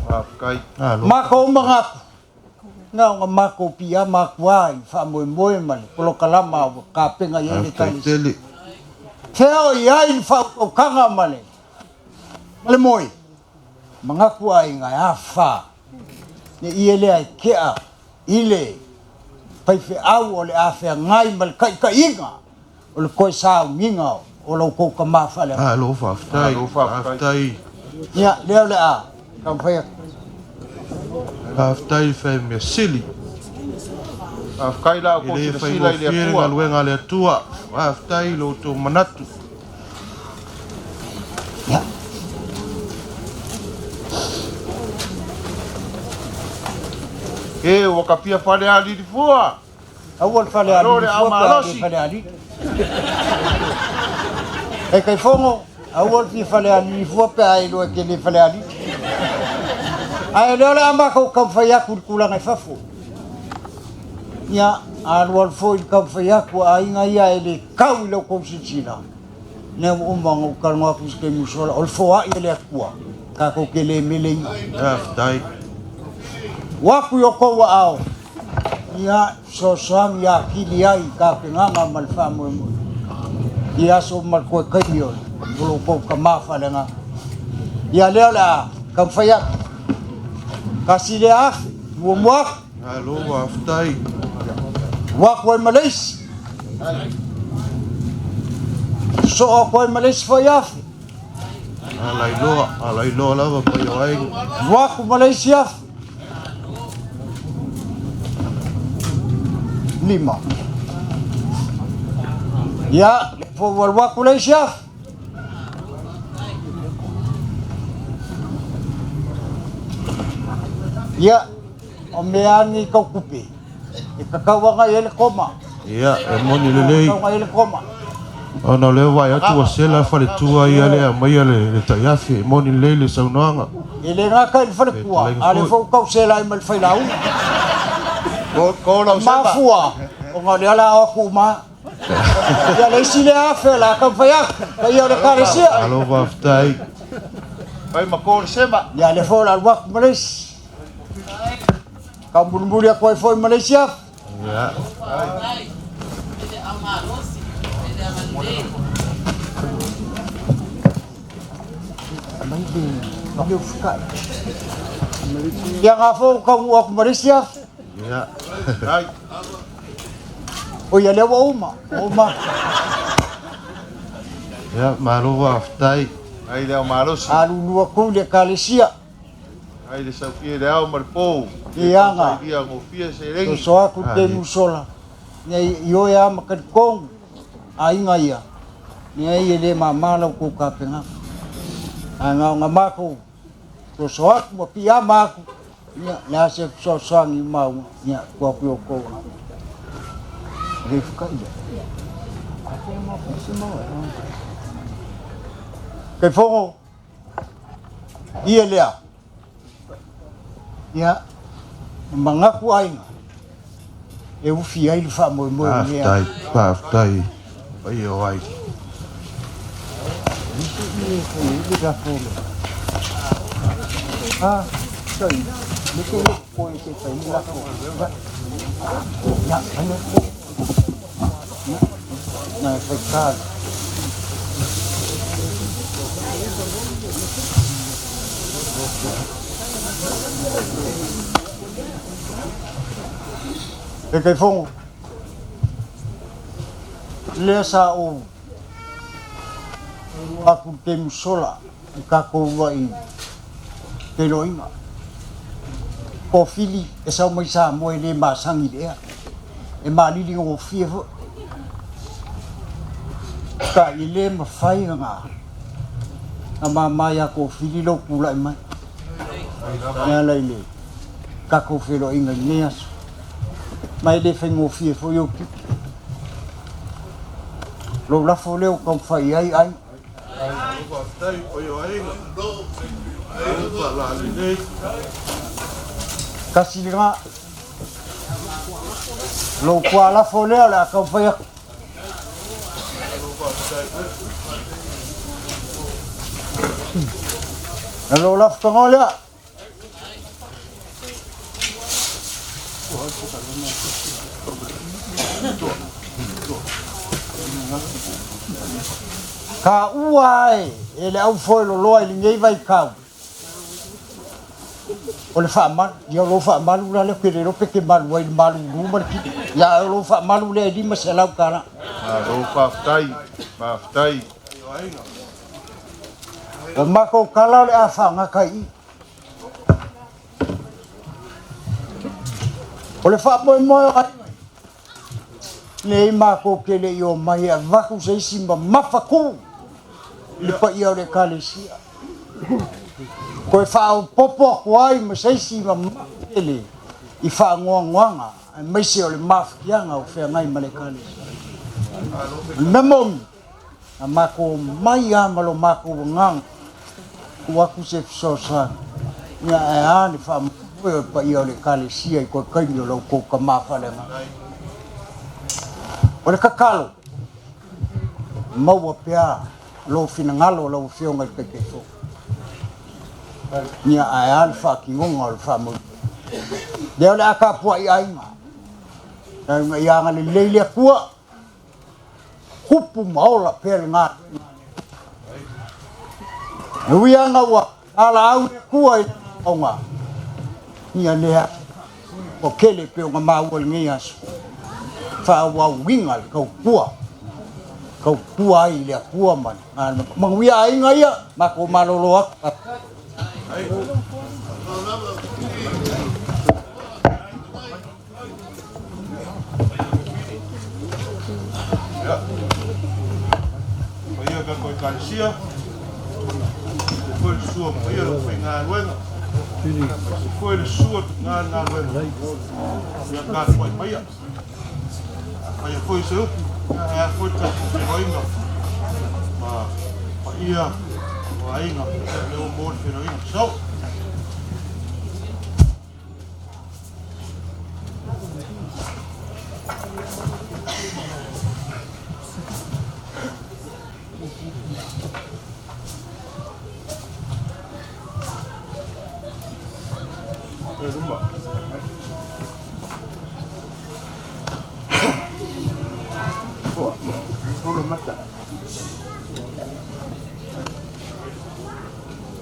Speaker 3: Faafetai.
Speaker 2: Matou manatu, na ona matou piiama atu lava i le faamoemoe ma le polokalama ua tapena i ai le Ekalesia. Fea o i ai le faautautaga ma le ma le moe? Manatu aiga e afa le ie lea e tea i le faifeau o le a feagai ma le taitaiga o le toe sauniga o lo outou tama faaleaganuu.
Speaker 1: Malo faafetai. Faafetai.
Speaker 2: Ia, lea o le a taumafai atu.
Speaker 1: Faafetai i le faimea sili.
Speaker 3: Faafetai la outou
Speaker 1: E le
Speaker 3: silasila i le
Speaker 1: faigofie le
Speaker 3: Atua.
Speaker 1: galuega a le Atua. Faafetai i lo outou manatu.
Speaker 2: Ia.
Speaker 3: E ua tapia falealili fua.
Speaker 2: Aua le
Speaker 3: Malo
Speaker 2: falealili
Speaker 3: le
Speaker 2: fua pe a le
Speaker 3: aumalosi.
Speaker 2: falealili. Taitaifono, aua le fia falealili fua pe a iloa e te le falealili. Ae o lea o le a matou taumafai atu i le tulaga i fafo. Ia, a alualu foi le taumafai atu a aiga ia e le tau i la outou silasila, lea ua uma ona ou talanoa atu i se taimi ua sola, o le foai a le Atua, tatou te le meleina.
Speaker 1: Faafetai.
Speaker 2: Ua atu i outou aao, ia, fesoasoani atili ai i tapenaga ma le faamoemoe i aso ma le toe taimi o lo outou tama faaleagaga. Ia, lea o le a taumafai atu. Tasi lea afe, muamua atu.
Speaker 1: Malo faafetai.
Speaker 2: Ua atu ai ma le isi. Sosoo atu ai ma le isi foi afe.
Speaker 1: Alailoa, alailoa lava paia o aiga.
Speaker 2: Ua atu ma le isi afe. Lima. Ia, lea foi ua alu atu le isi afe. Ia, o mea lava nei tau tupe, e tatau lava ona i ai le koma.
Speaker 1: Ia, e moni lelei.
Speaker 2: E tatau ona i ai le koma.
Speaker 1: Ona o lea ua vaai atu ua sela faletua ia lea e aumaia le tai afe. E moni lelei le saunoaga.
Speaker 2: E le gata i le faletua, a o lea foi ua tau sela ai ma le failauga.
Speaker 3: Ko lau
Speaker 2: E
Speaker 3: sema.
Speaker 2: mafua, ona o lea o le a o atu uma lava. Ia le isi lea afe o le a taumafai atu, paia o le Ekalesia.
Speaker 1: Malo faafetai.
Speaker 3: Fai ma ko le sema.
Speaker 2: Ia lea foi o le a alu atu ma le isi. Tauumulimuli atu ai foi ma le isi afe.
Speaker 1: Ia.
Speaker 2: Ia nga foi ua taunuu atu ma le isi afe.
Speaker 1: Ia.
Speaker 3: Ai.
Speaker 2: O ia lea ua uma, ua uma atu.
Speaker 1: Ia, malo faafetai.
Speaker 3: Ai le ao malosi.
Speaker 2: Alulu atu i le Ekalesia.
Speaker 3: Ai le saufia i le ao ma le po.
Speaker 2: Ia aga.
Speaker 3: Ia gofia seleni.
Speaker 2: Soso atu le taimi ua sola. Ia i oe lava ma talitonu aiga ia, leai e le mama la outou tapenaga. Ae na ona matou soso atu ma piiama atu, ia le a se fesoasoani maua, ia tuu atu i outou lava. E le fukai lea. Kaifono, ia lea. Ia, e manatu aiga e ufi ai le faamoemoe o lenei aso.
Speaker 1: Faafetai, faafetai paia o aiga.
Speaker 2: E Kaifono, lea sa ou atu i le taimi sola i tatou uluai feiloaiga. Kofili e sau mai Samoa e le masani i le ea, e malili gofie foi. Peitai e le mafai ona mama ia Kofili lou tulai mai e ala i le tatou feiloaiga i lenei aso. Ma e le faigofie foi ou tiute. Lou lafo lea ua taumafai i ai aiga. Tasi lena. Lou tualafo lea o le a taumafai atu. O lou lafo tanoa lea. Taua ai e le aufoeloloa i lenei vaitau o le faamalu. Ia o lou faamalu la lea ou te le iloa pe te malu ai i le malulu ma le kili. Ia ae o lou faamalu lea e $500.
Speaker 3: Malo faafetai, faafetai.
Speaker 2: O matou tala o le a faagata i i. O le faamoemoe o aiga nei matou te le i omai e avatu se isi mamafa tu i le paia o le Ekalesia. Toe faaopoopo atu ai ma se isi mamafa tele i faanoanoaga aemaise o le mafatiaga o feagai ma le Ekalesia. O le mea moni, Na matou omai lava ma lo matou agaga tuu atu se fesoasoani, ia ae a le faamoemoe o le paia o le Ekalesia i toe taimi o la outou tama faaleagaga. O le tatalo, maua pea lou finagalo lau Afioga i le Taitaifono, ia ae a le faatinoga o le faamoemoe. Lea o le a tapuai aiga, ina ia agalelei le Atua. Tupu ma ola pea le galuega a le Atua. E ui lava ina ua valaau le Atua i lana aoga, ia lea ua tele pei ona maua i lenei aso, faaauauina le tautua, tautua ai i le Atua ma le galuega. Manuia aiga ia, matou malolo atu.
Speaker 1: Ia, paia o tatou Ekalesia, e foi le sua paia o le aufaigaluega, e foi le sua galuega, ia tapuai maia. Afai foi se upu, ia ae a foi le tatou feiloaiga ma paia o aiga, ia lea ua maua le feiloaiga. So,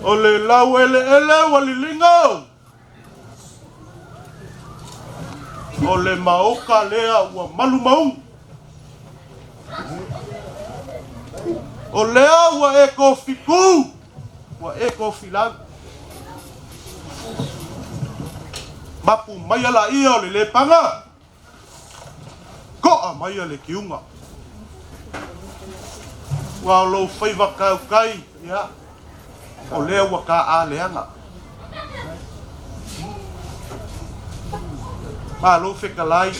Speaker 1: O le laueleele ua liliga. O le maoka lea ua malu mauga. O lea ua e tofiku, ua e tofilau. Mapu maia laia o le lepaga, To'a maia le kiuga. Ua o lou faiva kaukai, ia, o lea ua ta'a leaga. Malo fetalai,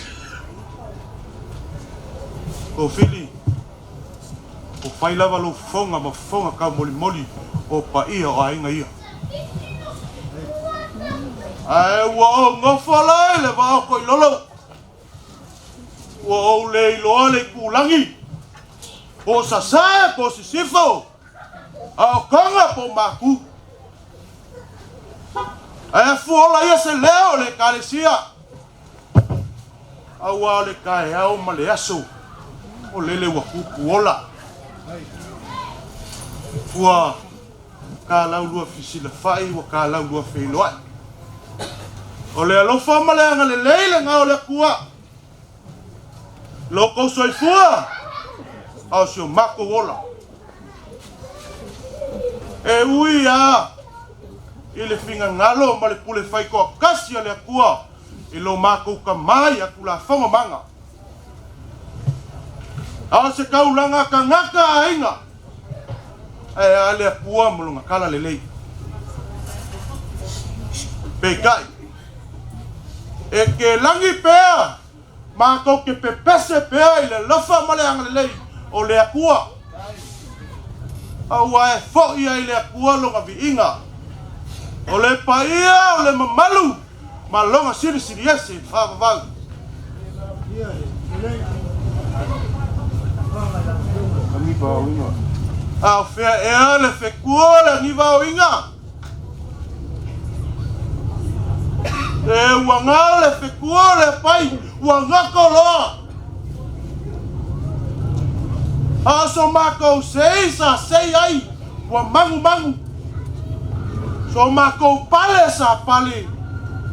Speaker 1: Kofili, ua fai lava lou fofoga ma fofoga taumolimoli o paia o aiga ia. Ae ua ou nofo la i le vaoto i lolo. Ua ou le iloa le itulagi, po o Sasae po o Sisifo, a o Toga po o Matu. Ae afuola ia se leo o le Ekalesia, aua o le taeao ma le aso o lele ua tupuola. Ua Kalaulua fesilafai ua kalaulua feiloai. O le alofa ma le agalelei lena o le Atua. Lo kou soifua, a o si o matou ola. E ui a i le finagalo ma le pule faitoatasi a le Atua i lo matou tama ia Tulafono Maga. A o se taulaga tagata aiga, ae a le Atua ma lona tala lelei. Peitai, e te lagi pea matou te pepese pea i le alofa ma le agalelei o le Atua, aua e foi ai le Atua lona viiga, o le paia o le mamalu ma lona silisiliese faavavau. A o fea ea le fetua o le agivaoiga? E ua gao le fetua o le apai, ua gako loa. A o so matou sei sa sei ai, ua magumagu. So matou pale sa pale,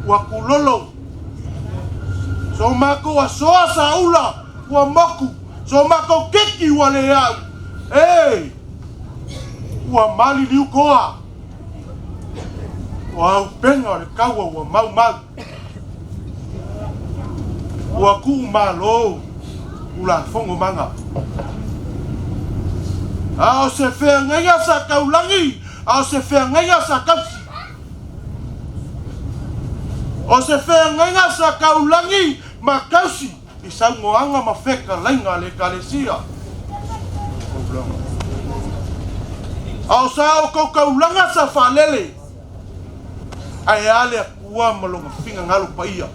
Speaker 1: ua kulolo. So matou asoa sa ula, ua moku. So matou keki ua le au, e ua maliliu koa. O aupega o le kaua ua maumau. Ua kuu malo Tulafono Maga. A o se feagaiga sa taulagi, a o se feagaiga sa tausi. O se feagaiga sa taulagi ma tausi i saunoaga ma fetalaiga a le Ekalesia. A o sa outou taulaga sa faalele. Ae a le Atua ma lona finagalo paia.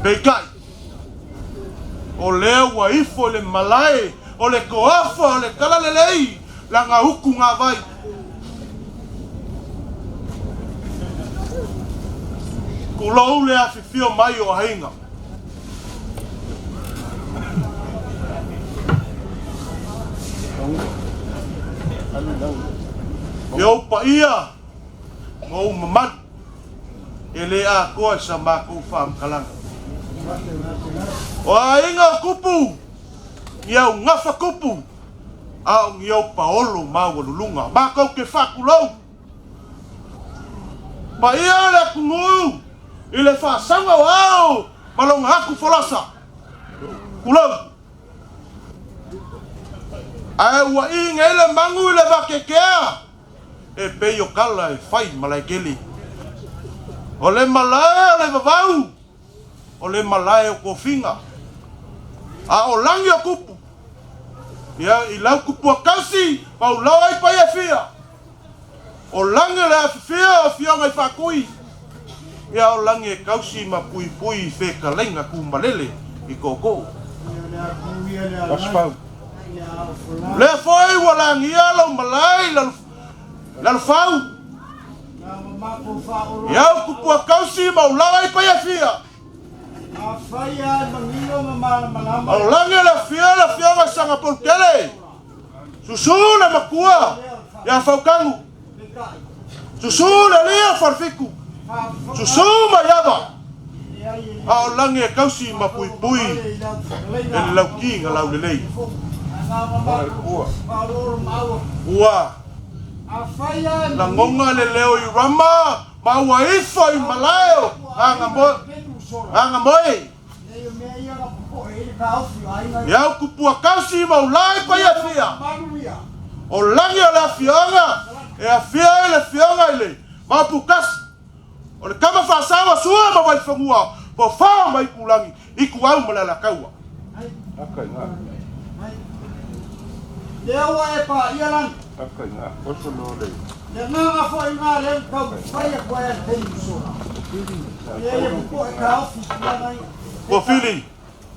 Speaker 1: Peitai, o lea ua ifo i le malae o le toafa o le talalelei lana utu gavai. Tulou le afifio mai o aiga. E ou paia ma ou mamalu, e le atoa i sa matou faamatalaga. O aiga o Kupu, ni au gafa kupu, a o ni au paolo maualuluga, matou te faatulou. Paia o le atunuu i le faasauga o ao ma lona atu folasa. Tulou. Ae ua ī nei le manu i le vakekea e pei o kala e fai malaekele. O le malae o le vavau, o le malae o tofiga, a o lagi o kupu. Ia, i lau kupua tausi, paulao ai paia fia. O lagi o le afifio o Afioga i Faatui, ia o lagi e tausi ma puipui i fetalaiga tumalele i tootoo. Lea foi ua lagia lou malae i Lalofau, i au kupua tausi ma ulaga i Paiafia. O lagi o le afio o le Afioga i Sagapolutele. Susu le matua ia Fautanu. Susu le alii o Falefitu. Susu Maiava. A o lagi e tausi ma puipui e le lauti na laulelei. Ua lagona le leo i Rama ma ua ifo i malae o Gagamoe. I au kupua kausi ma ulae paia fia. O lagi o le afioaga e afia ai le afioga i le Maopukasi. O le tama faasao a Sua ma Vaifanua, Fofo ma Itulagi, Ituau ma le Alataua.
Speaker 2: Lea ua e paia lagi. Le agaga foi lena lea na taumafai atu ai a le taimi ua sola. Lea ia popoe taofi i tulaga ia.
Speaker 1: Ua fili.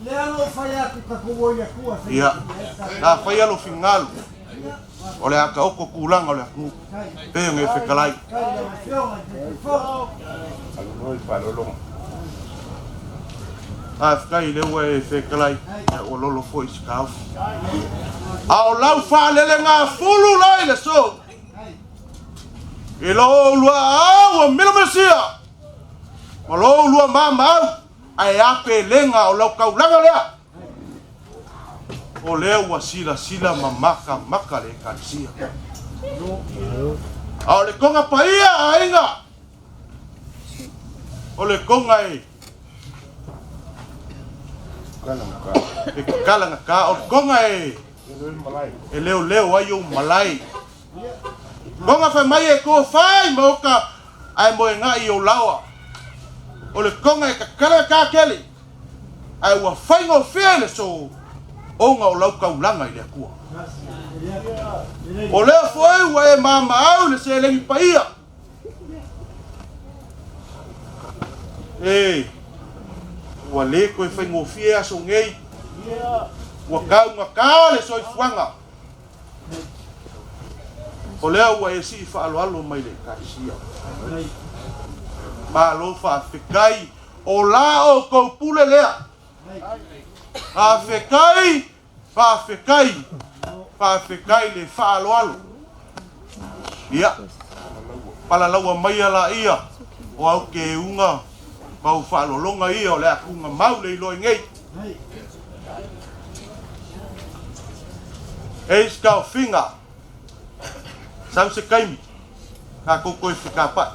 Speaker 2: Lea na ou fai atu tatou o i le Atua e
Speaker 1: Ia,
Speaker 2: faigofie ai le tatou.
Speaker 1: na faia lou finagalo, o le a taoto tulaga o le atunuu, pei ona e fetalai. Faafetai lea ua e fetalai, ia ua lolo foi se taofi. A o lau faalelegafulu la i le aso, i lo oulua aau ua milamilisia, ma lo oulua mamaau, ae a pelega o lau taulaga lea? O lea ua silasila ma makamaka le Ekalesia. A o le toga paia a aiga, o le toga e e kalagata, o le toga e e leoleo ai ou malae. Toga fai mai e tofa i maota ae moega'i i ou laoa. O le toga e kakalagata tele. Ae ua faigofie le so ona o lau taulaga i le Atua. O lea foi ua e mamaau i le seleni paia. E, ua le toe faigofie aso nei. Ua taugata le soifuaga. O lea ua e sii faaaloalo mai le Ekalesia. Malo faafetai. O la outou pule lea. Faafetai, faafetai, faafetai le faaaloalo. Ia, palalaua maia laia o au keuga ma au faaaloaloga ia o le a tuugamau le iloa i nei. E se taofiga, sau se taimi, tatou toe fetapai.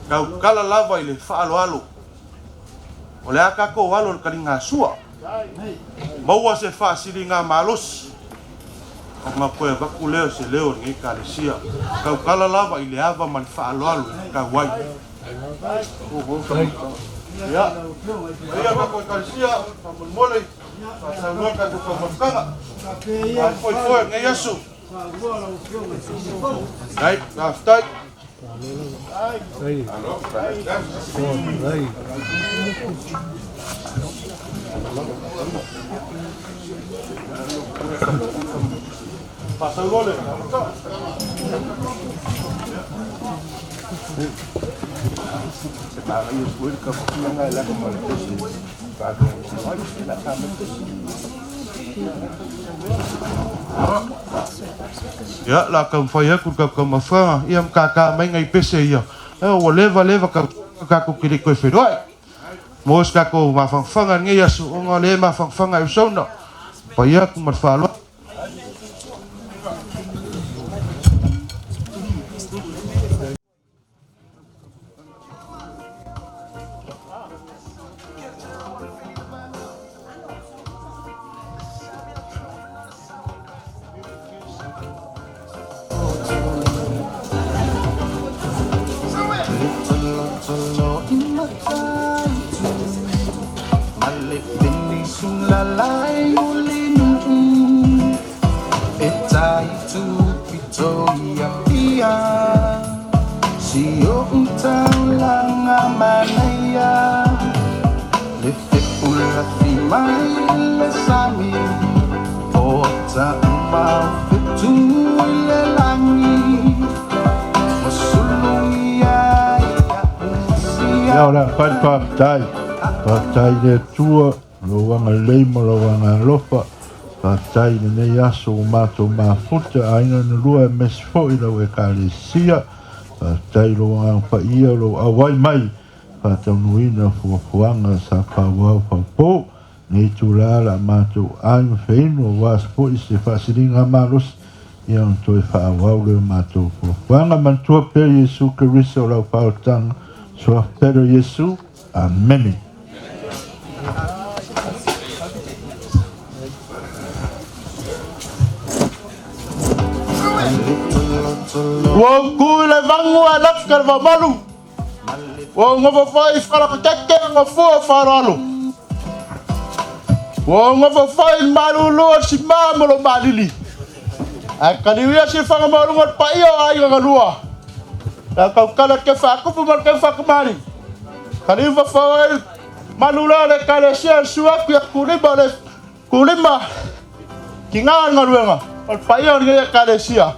Speaker 1: Tautala lava i le faaaloalo. O le a tatou alo i le taligasua, maua se faasiliga malosi, ona toe avatu lea o se leo o lenei Ekalesia. Tautala lava i le ava ma le faaaloalo e tatau ai. Ia, paia le tatou Ekalesia, faamolemole, faasaunoa le tatou taumafataga. Ae foefoe i lenei aso. Ai, faafetai. Faasauloa le Ia, la taumafai atu le tatou taumafaga, ia ma tata mai nai pese ia. Ia, ua leva leva tatou te le i toe feiloai. Maua se tatou mafanafana i lenei aso, ona o lea e mafanafana e usauna. Paia atu ma le faaaloalo.
Speaker 4: Ia o le a fai le faafetai. Faafetai i le Atua, lou agalelei ma lou agaalofa. Faafetai i lenei aso ua matou mafuta, aiga na lua aemaise foi lau Ekalesia. Faafetai i lou Agaga Paia o lou auai mai faataunuuina fuafuaga sa faaauau faaopoo. Lenei itula o le a matou ai ma feinu aua foi se faasiligamalosi ia ona toe faaauau lea o matou fuafuaga. Manatua pea Iesu Keriso o lau faaolataga, Suafa pele o Iesu. Amene.
Speaker 1: Ua ou tu i le vagu ae laka le vaumalu. Ua ou nofo foi i falakatete ma fua o faaaloalo. Ua ou nofo foi i le malulu o le sima ma lou malili. Ae taliu ia silafaga maualuga o le paia o aiga na lua. Le au tautala le kefa a tupu ma le kefa a tamalii. Taliu fafau ai malu la o le Ekalesia le susu atu ia Tulima o le Tulima tina o le galuega o le paia o lenei Ekalesia.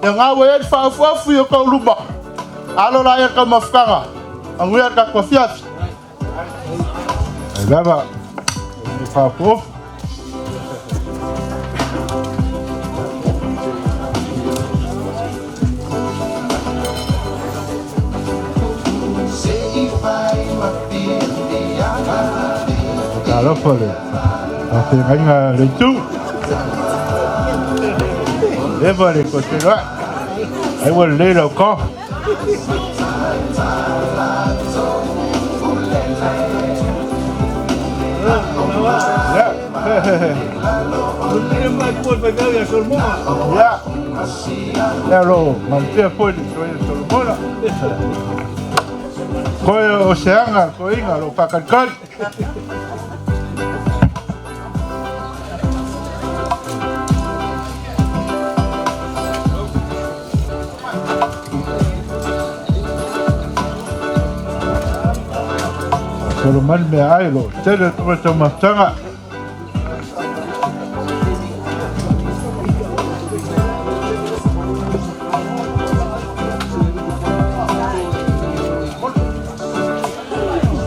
Speaker 1: Ia na ua i ai le faaofuofu i o outou luma. Alo la ia le taumafataga. Manuia le tatou afiafi.
Speaker 4: Ai lava, e faaofuofu. Talofa le faafeagaiga a le itu. Leva le koteloa. Ai ua lelei lau cough. Ia. Ia lo manuia foi le toeaina Solomona. Koe o seaga toeaina lo faakalikali. Solo mai le meaai lo tele o le taumafataga.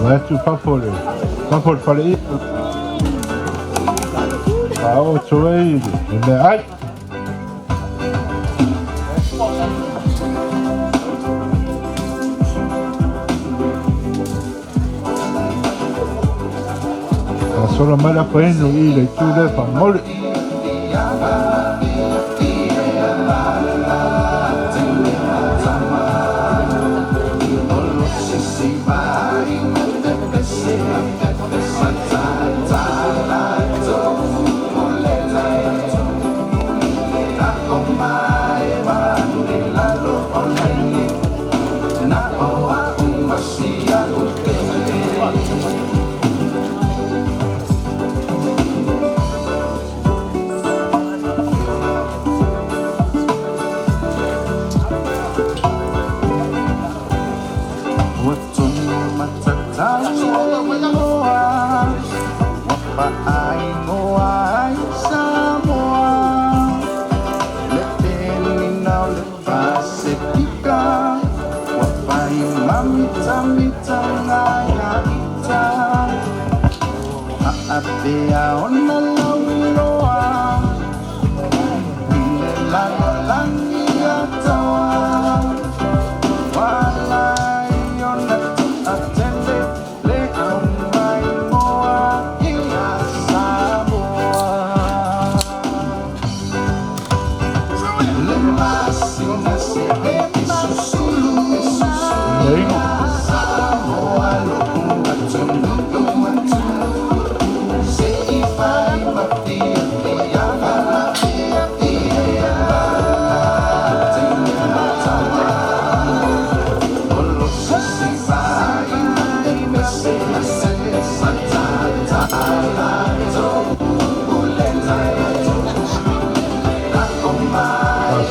Speaker 4: Vae atu fafo le fafo le fale i. Faaoo atu ai le meaai. Faasolo mai le afainu i le itu lea faamolemole.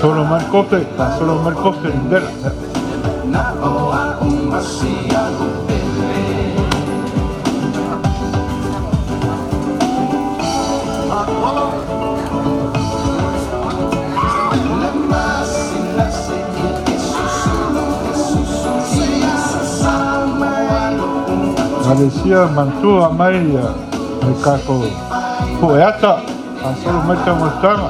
Speaker 4: Faasolo mai le kope, faasolo mai le kope le mela. Malesia manatua mai ia le tatou pueata, faasolo mai le taumafataga.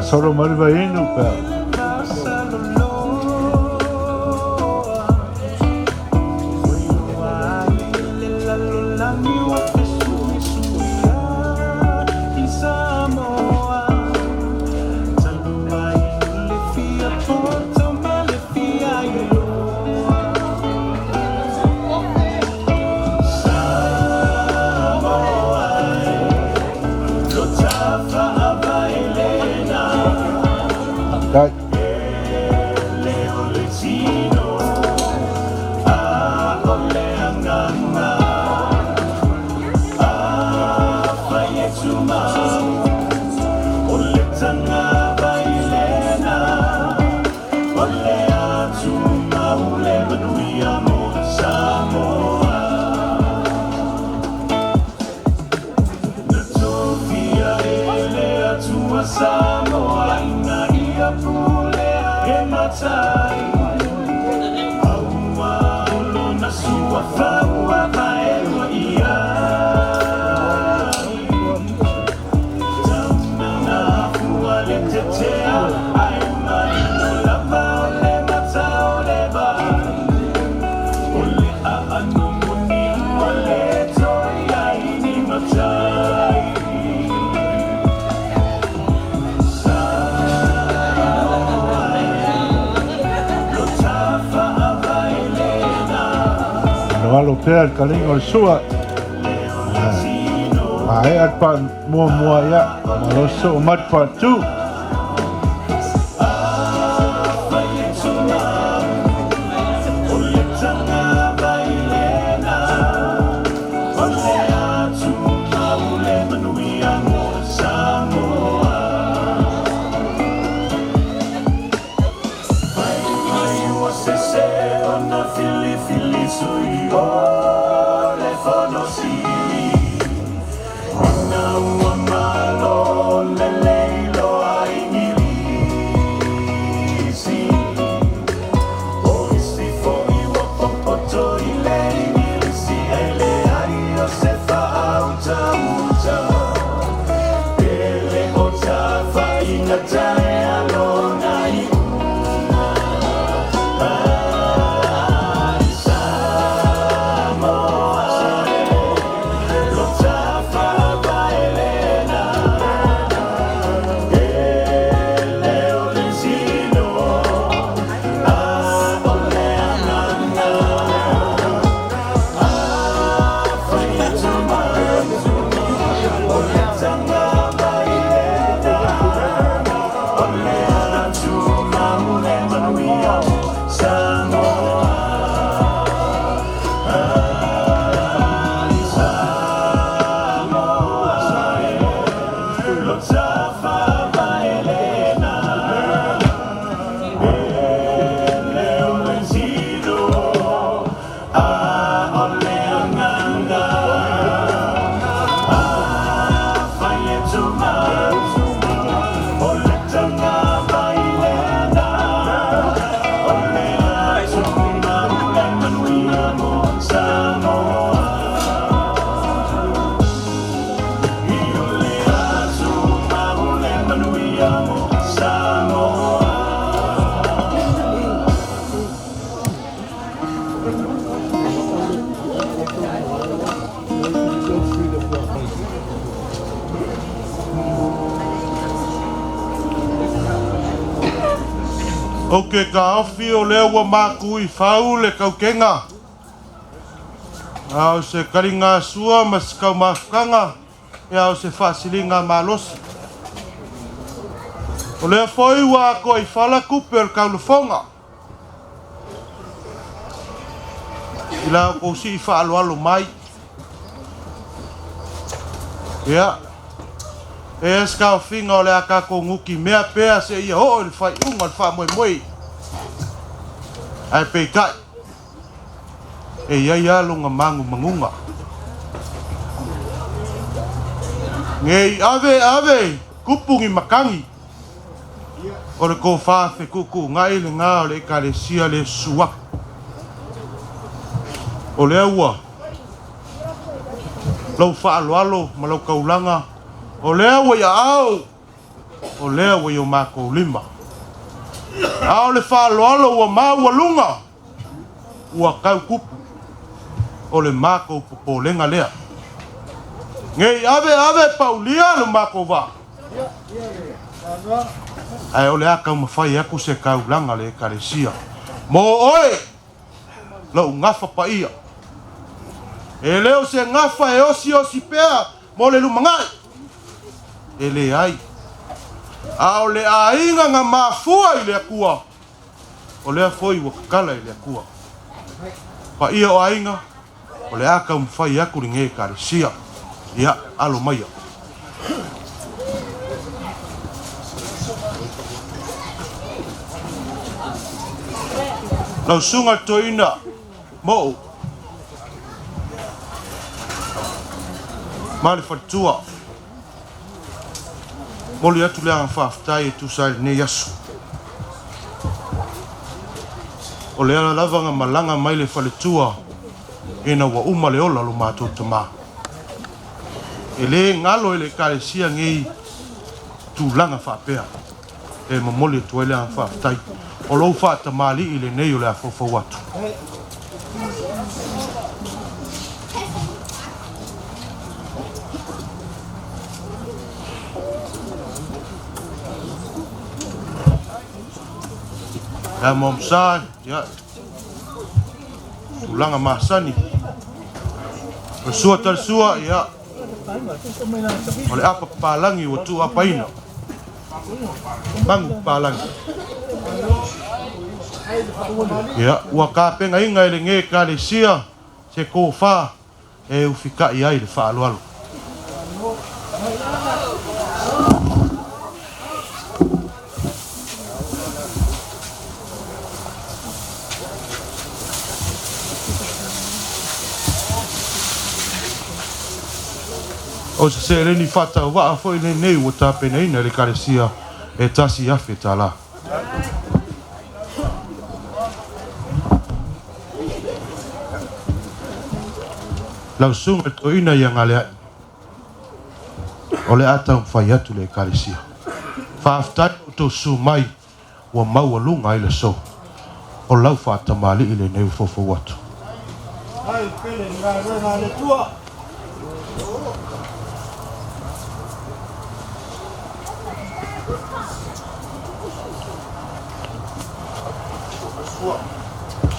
Speaker 4: Faasolo mai le vaiinu pe a. Faafetai. Aloalo pea le taliga o le sua. Maea le part muamua ia, malosi soo mai le part 2.
Speaker 1: Ou te taofi o lea ua maku i fau le tautega. A o se taligasua ma se taumafutaga, a o se faasiliga malosi. O lea foi ua atoa i fala tupe o le taulafoga. I la outou sii faaaloalo mai. Ia, e i ai se taofiga o le a tatou nutimea pea seia oo i le faaiuga o le faamoemoe. Ae peitai, e i ai lava lona manumanuga. Ne i ave ave tupu ni matagi, o le tofa fetuutuunai lena o le Ekalesia le susu atu. O lea ua lou faaaloalo ma lau taulaga, o lea ua i aao O lea ua i o makou lima. A o le faaaloalo ua maualuga, ua tau tupu. O le matou popolega lea. Nei ave ave paulia lo matou vaa. Ae o le a taumafai atu se taulaga a le Ekalesia mo oe, lou gafa paia. E le o se gafa e osiosi pea mo le lumanai, e leai, a o le aiga na mafua i le Atua, o lea foi ua tatala i le Atua. Paia o aiga, o le a taumafai atu lenei Ekalesia. Ia, alo maia. Lau susuga i le toeaina Moo ma le faletua, momoli atu le agaga faafetai e tusa ai lenei aso. O le ala lava na malaga mai le faletua ina ua uma le ola o lo matou tama. E le galo i le Ekalesia nei tulaga faapea e momoli atu ai le agaga faafetai. O lou faatamalii lenei o le a faufau atu. Ia Momsa, ia tulaga masani. O le sua tali sua, ia o le apa papalagi ua tuuapaina. Magu papalagi. Ia ua tapenaina e lenei Ekalesia se tofa e ufikai ai le faaaloalo. O se seleni faatauvaa foi lenei ua tapenaina e le Ekalesia e $1,000. Lau susuga i le toeaina ia Galeai, o le a taumafai atu le Ekalesia. Faafetai lo outou susu mai ua maualuga ai le aso. O lau faatamalii lenei ua foufou atu.
Speaker 2: Ai pele le galuega a le Atua.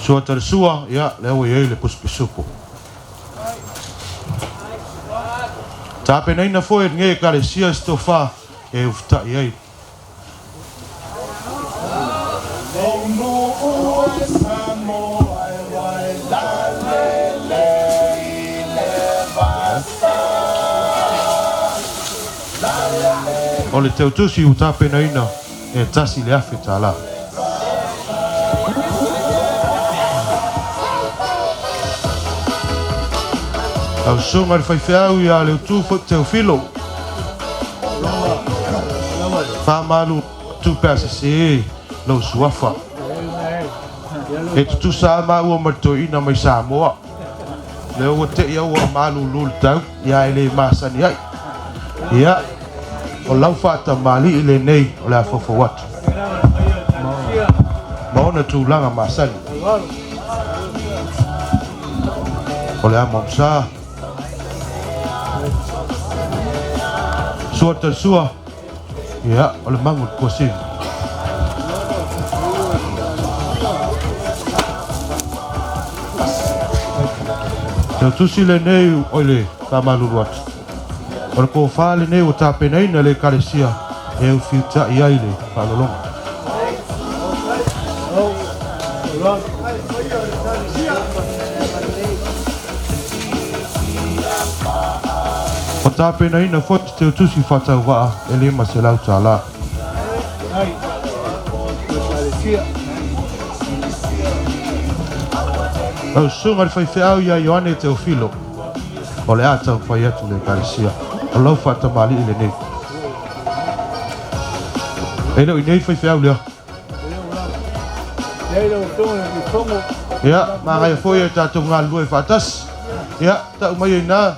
Speaker 1: Sua tali sua, ia, lea ua i ai le pusi pisupo. Tapenaina foi e lenei Ekalesia se tofa e ufitai ai. O le teutusi ua tapenaina e $1,000. Lau susuga i le faifeau ia Leutu Teofilo, faamalu atu pe a sese lou suafa. E tutusa lava maua ma le toeaina mai Samoa. Lea ua te i au ua malulu le tau, ia e le masani ai. Ia, o lau faatamalii lenei o le a faufau atu ma ona tulaga masani. O le a maumsa. Sua tali sua. Ia, o le magu i le kuasini. Tau tusi lenei o le faamalulu atu. O le tofa lenei ua tapenaina e le Ekalesia e ufiuta'i ai le faalologo. Ua tapenaina foi se teutusi faatauvaa e $500. Lau susuga i le faifeau ia Ioane Teofilo, o le a taumafai atu le Ekalesia. O lau faatamalii lenei. E le o i inei le faifeau lea. Ia, manaia foi e tatou galulue faatasi. Ia, tau mai ai ina.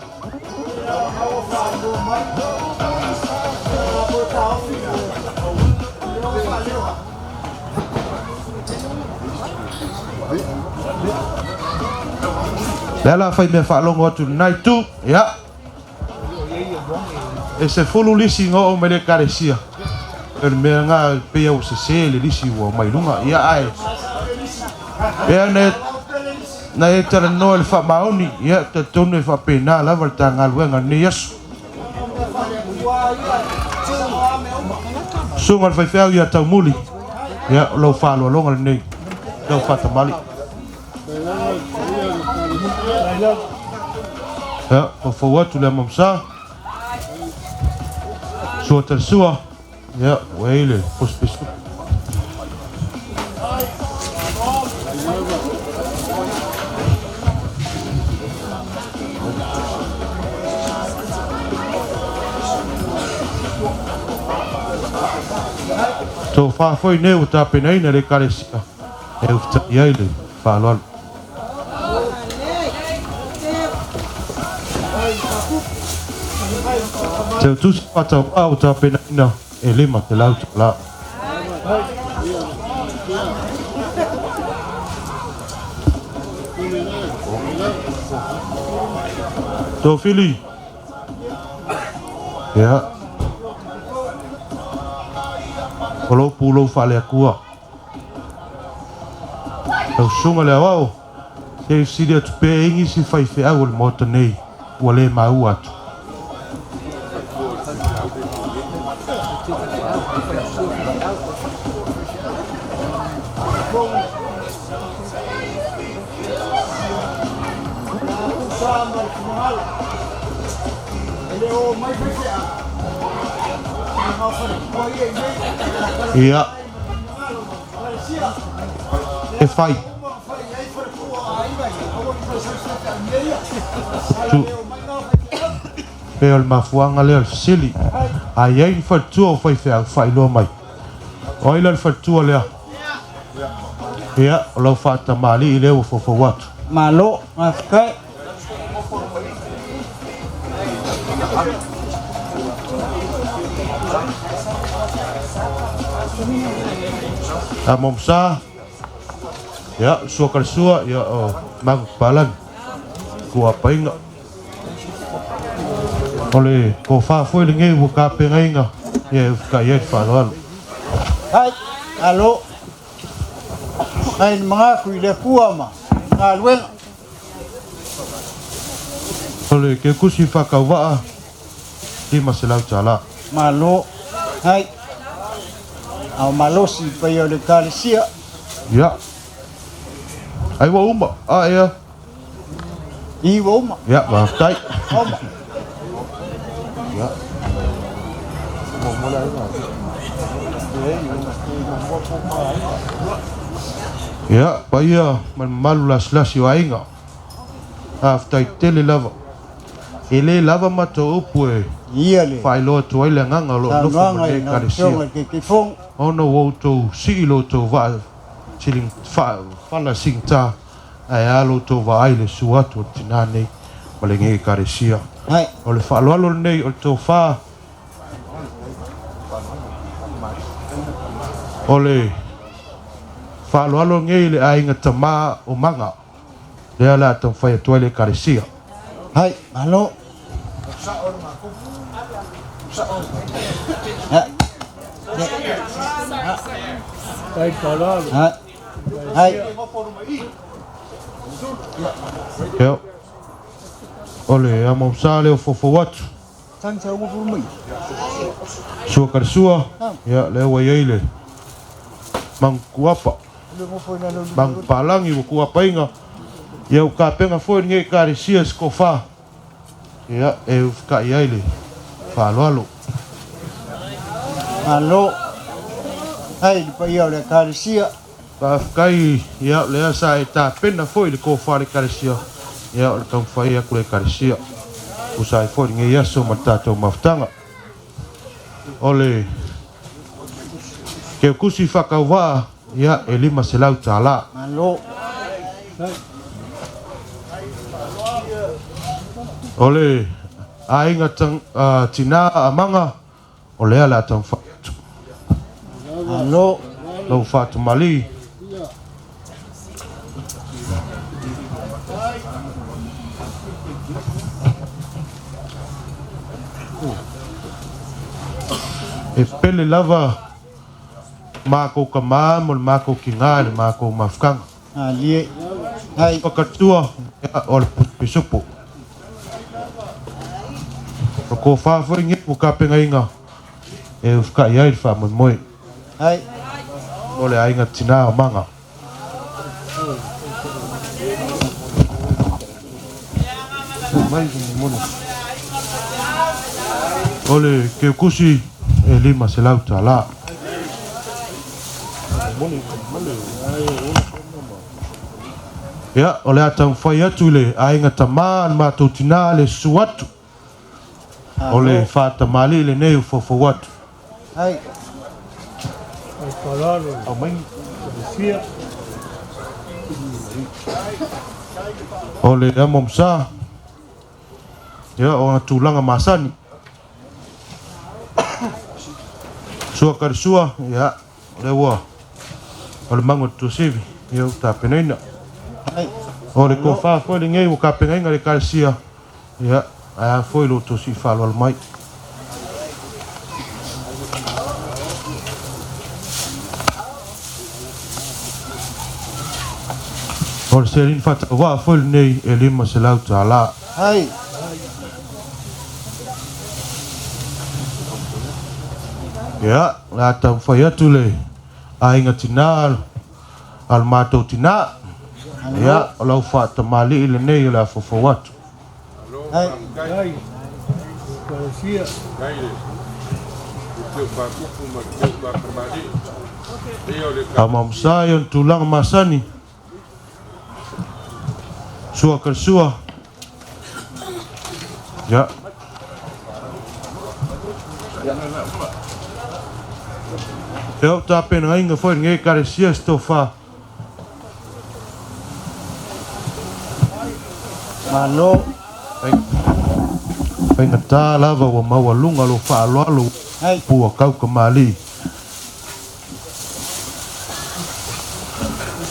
Speaker 1: Lea la fai mea faalogo atu lena itu, ia. E 10 lisi na oo mai le ekalesia. O le mea lena e pei ua sese le lisi ua omai i luga. Ia ae pea na na e talanoa i le faamaoni, ia talitonu e faapena lava le ta galuega i lenei aso. Susuga i le faifeau ia Taumuli, ia o lau faaaloaloga lenei, lau faatamali. Ia, faufau atu le amamsa. Sua talisua, ia, ua i le posipisu. Tofa foi nei ua tapenaina le ekalesia e ufita'i ai le faaaloalo. Teutusi faatauvaa ua tapenaina e $500. Tofili. Ia. O lou pulou faale-Atua. Lau susuga le aoao, se i fesili atu pea e i ai nisi faifeau o le Maota nei ua le maua atu. Ia. E fai. Tu. Pei o le mafuaaga lea o le fesili. A i ai ni faletua o faifeau, faailoa mai. O ai la le faletua lea? Ia, o lau faatamalii lea ua foufou atu.
Speaker 2: Malo, faafetai.
Speaker 1: A Momsa, ia, sua ka le sua, ia, o Magu Palan, kua painga. O le tofa foi lenei ua tapenaina, ia e usitai ai le faaaloalo.
Speaker 2: Hai, malo. Hai ni manatu i le Atua ma galuega.
Speaker 1: O le kekusi faatauvaa, $500.
Speaker 2: Malo, hai. Ao malosi i paia o le Ekalesia.
Speaker 1: Ia. Ai ua uma, a ea.
Speaker 2: I ua uma.
Speaker 1: Ia, faafetai.
Speaker 2: Uma.
Speaker 1: Ia. Ia, paia ma le mamalu lasilasi o aiga. Faafetai tele lava. E le lava matou upu e
Speaker 2: Ia le
Speaker 1: faailoa atu ai le agaga o lo o nofo ma
Speaker 2: saunoaga
Speaker 1: lenei
Speaker 2: i lau
Speaker 1: Ekalesia.
Speaker 2: Afioga i le Taitaifono.
Speaker 1: Ona ua outou sii lo outou vaa siling, fala sigita, ae a lo outou vaai i le susu atu o le tina nei ma lenei Ekalesia.
Speaker 2: Hai.
Speaker 1: O le faaaloalo lenei o le tofa o le faaaloalo lenei i le aiga tama o Maga, lea o le a taumafai atu ai le Ekalesia.
Speaker 2: Hai, malo. Ha. Ha. Hai.
Speaker 1: Ia, o le amausa lea o foufou atu. Sua ka le sua, ia, lea ua i ai le magukuapa, magupalagi ua kuapaina, ia ua tapena foi lenei Ekalesia se tofa, ia, e ufita'i ai le faaaloalo.
Speaker 2: Malo. Hai le paia o le Ekalesia.
Speaker 1: Faafetai, ia, lea sa e tapena foi le tofa a le Ekalesia, ia, o le taumafai atu le Ekalesia. Tusa ai foi lenei aso ma le tatou mafutaga. O le keukusi faatauvaa, ia, e $500.
Speaker 2: Malo.
Speaker 1: O le aiga tina amaga, o lea o le a taumafai atu.
Speaker 2: Malo.
Speaker 1: Lau faatamalii. E pele lava makou kamā mo le makou kigā i le makou mafutaga.
Speaker 2: Malie. Hai.
Speaker 1: Fakatua, ia, o le pisupo. O kofā foi lenei ua tapenaina e usukai ai le faamoemoe.
Speaker 2: Hai.
Speaker 1: O le aiga tinā o Maga. O le keukusi e $500. Ia, o le a taumafai atu i le aiga tamā a le matou tinā le susu atu. O le faatamalii lenei o foufou atu.
Speaker 2: Hai.
Speaker 1: O le amo msa, ia, o ona tulaga masani. Sua ka le sua, ia, o lea ua, o le magu o le tuasivi, ia ua tapenaina.
Speaker 2: Hai.
Speaker 1: O le tofa foi lenei ua tapenaina e le Ekalesia, ia, ae a foi lo outou sii faaaloalo mai. O le seleni faatauvaa foi lenei e $500.
Speaker 2: Hai.
Speaker 1: Ia, o le a taumafai atu le aiga tinā a le matou tinā. Ia, o lau faatamalii lenei o le a foufou atu.
Speaker 2: Hai.
Speaker 1: Taumaomasae ona tulaga masani, sua ka le sua. Ia. Ia, o tapenagaina foi lenei Ekalesia se tofa.
Speaker 2: Malo.
Speaker 1: Faigata lava ua maualuga lou faaaloalo
Speaker 2: Hai.
Speaker 1: pua kaukamalī.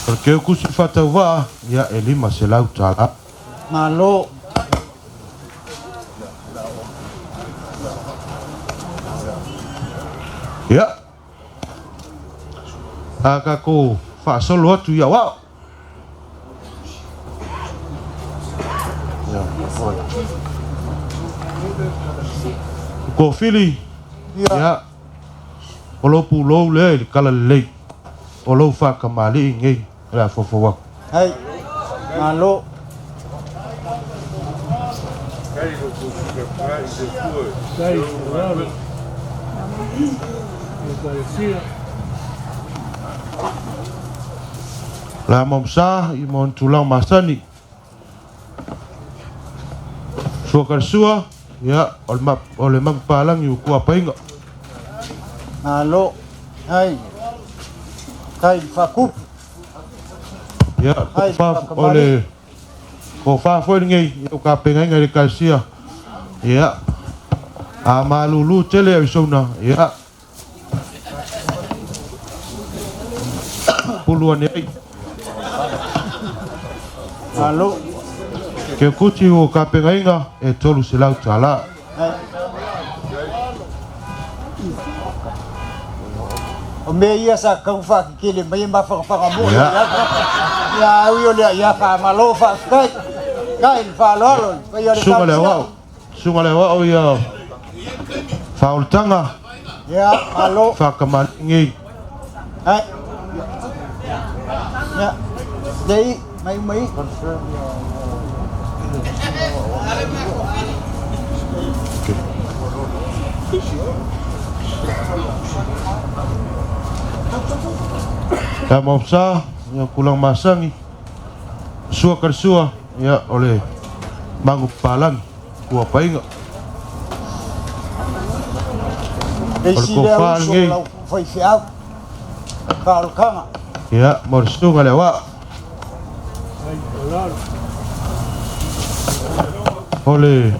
Speaker 1: O le keukusi faatauvaa, ia e $500.
Speaker 2: Malo.
Speaker 1: Ia, a tatou faasolo atu i aoao. Kofili, ia, o lou pulou lea i le tala lelei, o lou faatamalii nei o le a foufou atu.
Speaker 2: Hai. Malo.
Speaker 1: O le a maumasa i ma ona tulaga masani. Sua ka le sua, ia, o le, o le manupalagi o kuapaiga.
Speaker 2: Malo. Hai. Tai fakupu.
Speaker 1: Ia,
Speaker 2: Hai,
Speaker 1: kofa, o le kofa foi lenei, ia, o tapenaina i le Ekalesia. Ia, a malulu tele Arizona, ia, pulu ane ai.
Speaker 2: Malo.
Speaker 1: Keukuti o tapenaina e $300.
Speaker 2: Hai. O mea ia sa kau whakikele mai e mawhakapaga mo.
Speaker 1: Ia.
Speaker 2: Ia au i o lea, ia whamalo whawhitai. Kai le whaaloalo, whai o le
Speaker 1: Suga le
Speaker 2: kālesia.
Speaker 1: aoao. Suga le aoao ia faaolataga
Speaker 2: Ia, malo.
Speaker 1: faatamalii.
Speaker 2: Hai. Ia. Lei, mai mai.
Speaker 1: Ia maosa, ia tulaga masani. Sua ka le sua, ia o le magupalagi kuapaiga.
Speaker 2: Le
Speaker 1: O le
Speaker 2: isi lea
Speaker 1: tofa
Speaker 2: uso
Speaker 1: lenei.
Speaker 2: lau whai whiau. Whaolokanga.
Speaker 1: Ia, mo le susuga le aoao. O le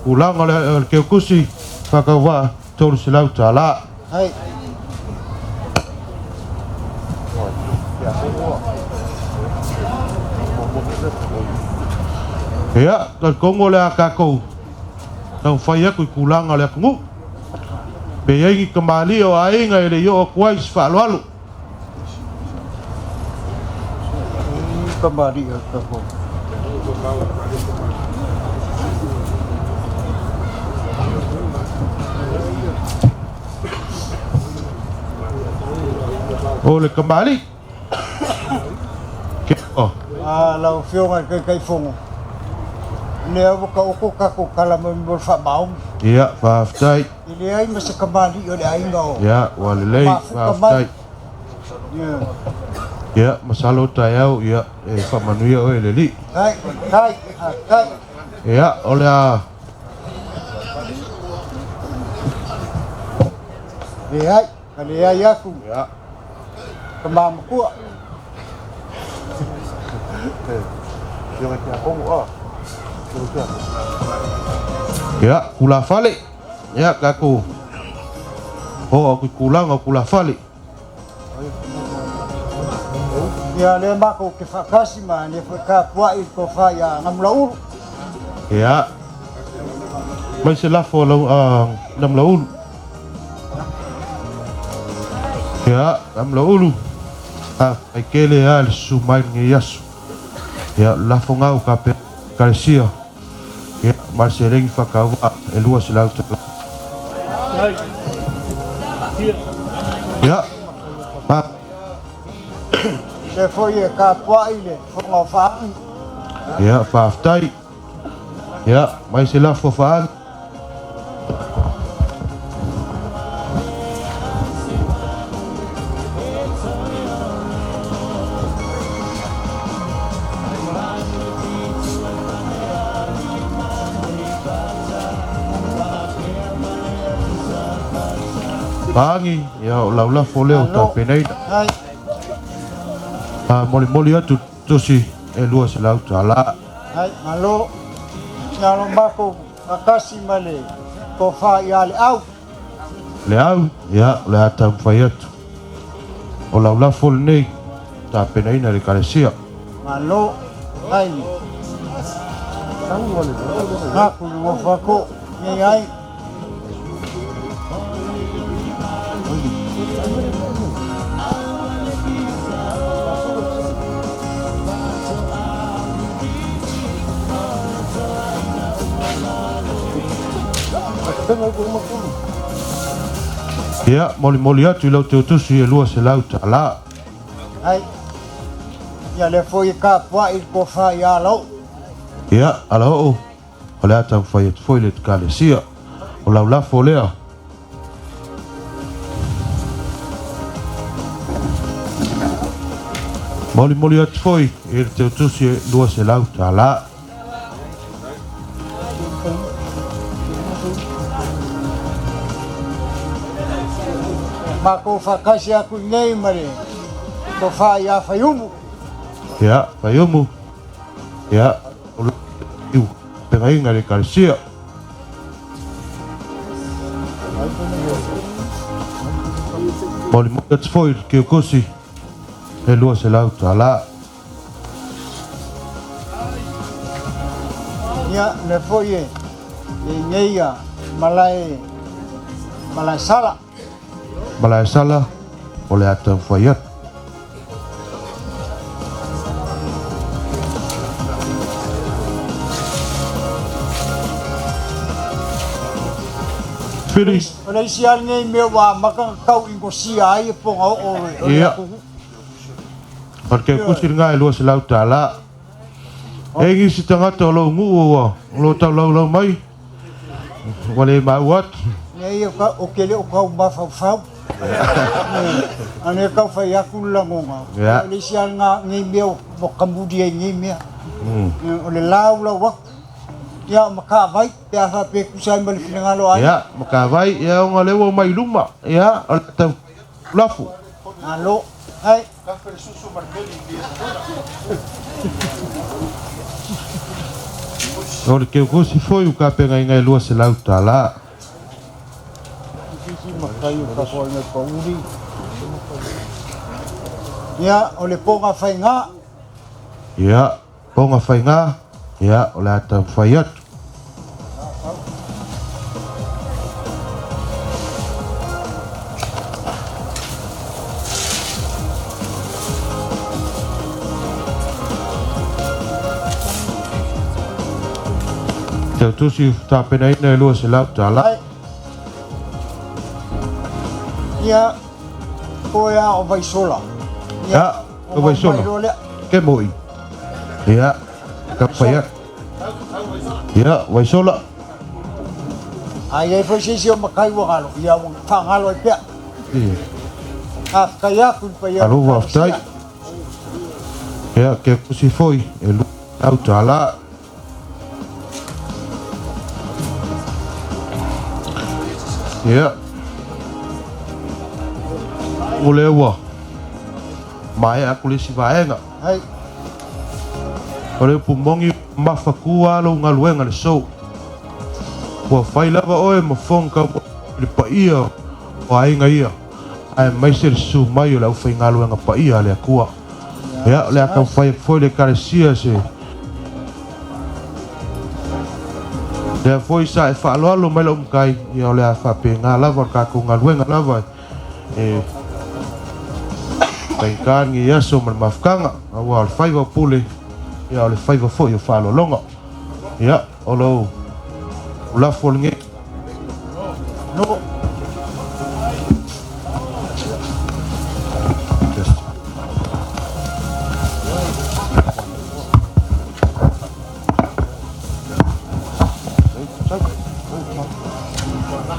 Speaker 1: tulaga o le o le keukusi faatauvaa $300.
Speaker 2: Hai.
Speaker 1: Ia, talitonu o le a tatou taumafai atu i tulaga o le atunuu. Pe i ai ni kamali'i o aiga e le i oo atu ai se faaaloalo. O le kamali'i. Ke o.
Speaker 2: A lau Afioga i le Taitaifono, lea ua taoto tatou tala mai mo le faamaoni.
Speaker 1: Ia, faafetai.
Speaker 2: E leai ma se kamali'i o le aiga o
Speaker 1: Ia, ua lelei,
Speaker 2: mafuta mai.
Speaker 1: Faafetai. Ia, masalo taeao, ia, e faamanuia oe e le Alii.
Speaker 2: Tai, tai, tai.
Speaker 1: Ia, o le a...
Speaker 2: Leai, ka leai atu.
Speaker 1: Ia.
Speaker 2: Ka mamakua.
Speaker 1: Ia, tulafale. Ia, tatou oo atu i tulaga o tulafale.
Speaker 2: Ia, lea matou te faatasi ma lea foi tapuai i le tofa ia Namulaulu.
Speaker 1: Ia, mai se lafo a lau Namulaulu. Ia, Namulaulu, faafetai tele lava i le susu mai i lenei aso. Ia, o le lafoga ua tapena e le Ekalesia, ia, ma le seleni faatauvaa e $200. Ia, ma.
Speaker 2: Lea foi e tapuai le fofoga o Faagi.
Speaker 1: Ia, faafetai. Ia, mai se lafo a Faagi. Faagi, ia, o lau lafo lea ua tapenaina. A molimoli atu tusi e $200.
Speaker 2: Hai, malo. Ia matou faatasi ma le tofa ia Leau.
Speaker 1: Leau, ia, o le a taumafai atu. O lau lafo lenei, tapenaina e le Ekalesia.
Speaker 2: Malo, hai. Haku le nofo atu, nei ai.
Speaker 1: Ia, molimoli atu i lau teutusi e $200.
Speaker 2: Ai, ia lea foi e tapuai i le tofa ia Alaoo.
Speaker 1: Ia, Alaoo, o le a taumafai atu foi le Ekalesia. O lau lafo lea. Molimoli atu foi i le teutusi e $200.
Speaker 2: Matou faatasi atu i nei ma le tofa ia Faiumu.
Speaker 1: Ia, Faiumu. Ia, o le pegaiga i le Ekalesia. Molimoli atu foi i le teutusi e $200.
Speaker 2: Ia, lea foi e nei ia malae, malae sala.
Speaker 1: Malae sala, o le a taumafai atu. Fili.
Speaker 2: O le isi lava lenei mea ua amata ona tau ingosia ai e poga oo o le atunuu.
Speaker 1: O le kekusi lena e $200. E nisi tagata o lou nuu ua o lo taulaulau mai, ua le maua atu.
Speaker 2: Nei o ke le o kau mafaufau. Ane kau fai atu le lagona. O le isi lava lena nei mea ua kamuli ai nei mea. O le laulau atu. Ia o Matavai, pe a faapea e tusa ai ma le finagalo a ai.
Speaker 1: Ia, Matavai, ia ona lea ua omai i luma. Ia, o le tau lafo.
Speaker 2: Malo, ai.
Speaker 1: O le keukusi foi ua tapenaina e $200.
Speaker 2: Ia, o le poga faiga.
Speaker 1: Ia, poga faiga, ia, o le a taumafai atu. Tautusi tapenaina e $200.
Speaker 2: Ai. Ia, o ea o Vaisola.
Speaker 1: Ia, o Vaisola. Ke moi. Ia, ka pai atu. Ia, Vaisola.
Speaker 2: A i ai foi se isi o matai ua galo, ia ua faagalo ai pea.
Speaker 1: Ia.
Speaker 2: Faafetai atu i le paia o
Speaker 1: Alo
Speaker 2: le
Speaker 1: faafetai.
Speaker 2: Ekalesia.
Speaker 1: Ia, ke kusi foi e $200. Ia. O lea ua maea atu le isi vaega.
Speaker 2: Hai.
Speaker 1: O le upu moni mafaku lava lou galuega i le so. Ua fai lava oe ma fofoga tau i le paia o aiga ia, aemaise le susu mai o le aufaigaluega paia a le Atua. Ia, o le a taumafai atu foi le Ekalesia se lea foi sa e faaaloalo mai lou matai, ia o le a faapena lava le tatou galuega lava e faigata lenei aso ma le mafutaga, aua o le faiva o pule, ia o le faiva foi o faaaloaloga. Ia, o lou lafo lenei.
Speaker 2: No.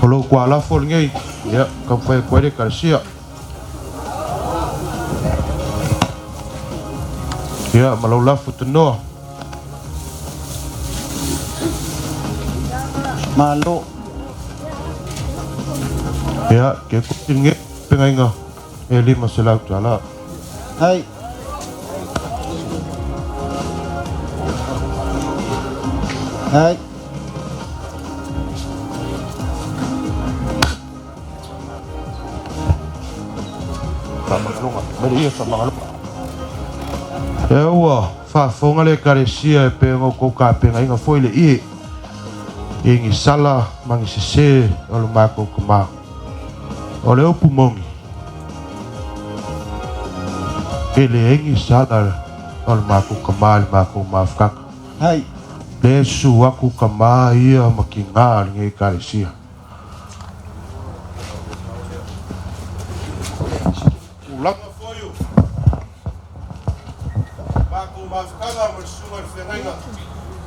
Speaker 1: O lou kualafo lenei, ia, taumafai atu ai le Ekalesia. Ia, ma lou lafo tanoa.
Speaker 2: Malo.
Speaker 1: Ia, ke kuti lenei pegaiga e $500.
Speaker 2: Hai. Hai.
Speaker 1: Faamagaloga, mai le ia faamagaloga. Ia ua faafofoga le Ekalesia e pei ona outou tapenaina foi le ie i ni sala ma ni sese o lo matou tama. O le upu moni, e leai ni sala o le matou tama i le matou mafutaga.
Speaker 2: Hai.
Speaker 1: Le susu atu tama ia ma tiga o lenei Ekalesia. Tulaga foi o matou mafutaga ma le susuga i le feagaiga i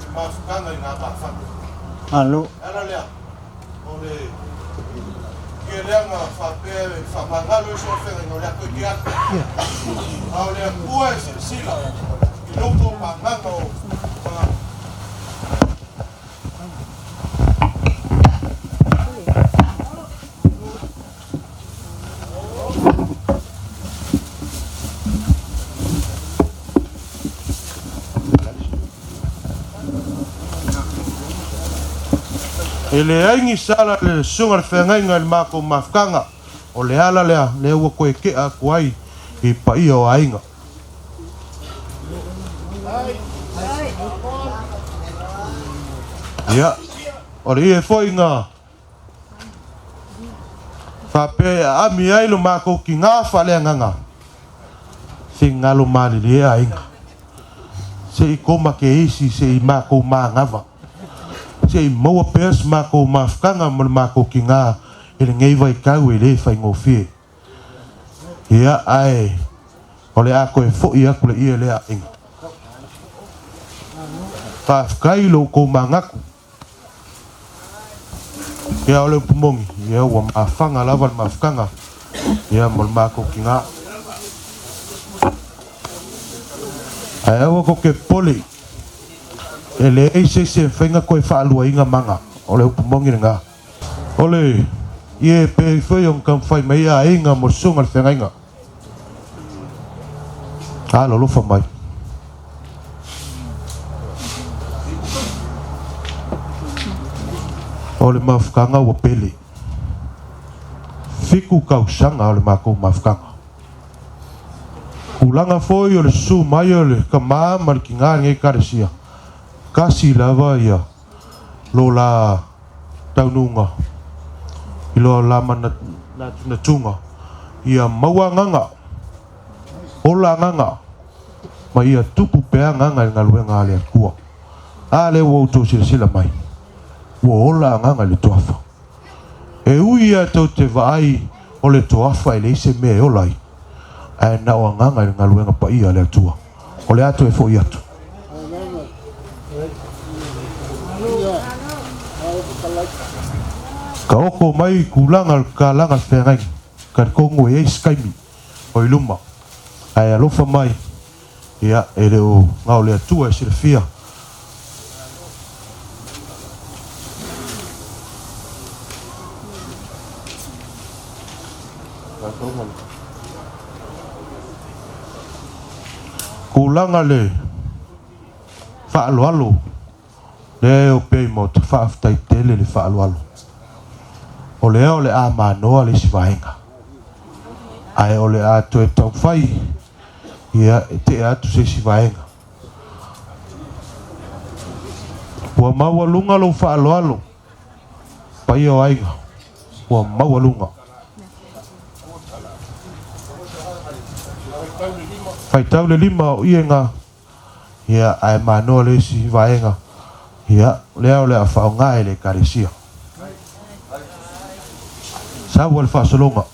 Speaker 1: le mafutaga i nā mafana.
Speaker 2: Malo.
Speaker 1: O le ala lea o le keleaga faapea e faamagalo ai sona feagaiga o le a toe ke atu. A o le Atua e silasila i loko o magaga o tagata. E leai ni sala le susuga i le feagaiga i le matou mafutaga, o le ala lea, lea ua toe tea atu ai i paia o aiga. Ia, o le ie foi na faapea e aami ai lo matou tiga faaleagaga, finagalo malilie aiga, se i koma ke isi se i matou manava, se i maua pea se matou mafutaga ma le matou tiga i lenei vaitau e le faigofie. Ia, ae o le a toe foi atu le ie lea aiga. Faafetai i lo outou manatu. Ia, o le upu moni, ia ua mafaga lava le mafutaga, ia ma le matou tiga. Ae aua tou te popole, e leai se isi e mafai ona toe faaluaina maga, o le upu moni lena. O le ie pei foi ona taumafai mai aiga mo le susuga i le feagaiga. Alolofa mai. O le mafutaga ua pele. 7 tausaga o le matou mafutaga. Tulaga foi o le susu mai o le tama ma le tina i lenei Ekalesia, tasi lava ia lo la taunuuga i lo la manatunatuga ia maua agaga, ola agaga, ma ia tupu pea agaga i le galuega a le Atua. A lea ua outou silasila mai. Ua ola agaga i le toafa. E ui lava tou te vaai o le toafa e leai se mea e ola ai, ae na o agaga i le galuega paia a le Atua. O le a toe foi atu. Taoto mai tulaga o le tatalaga o le feagaiga, talitonu e i ai se taimi o i luma, ae alofa mai, ia, e le o na o le Atua e silafia. Tulaga le faaaloalo Lea e opea i maota, faafetai tele le faaaloalo. O lea o le a manoa le isi vaega, ae o le a toe taumafai ia e tea atu se isi vaega. Ua maualuga lou faaaloalo, paia o aiga, ua maualuga. Faitau le lima o iega. Ia, ae manoa le isi vaega, ia, lea o le a faaaoga e le Ekalesia. Sau a le faasologa.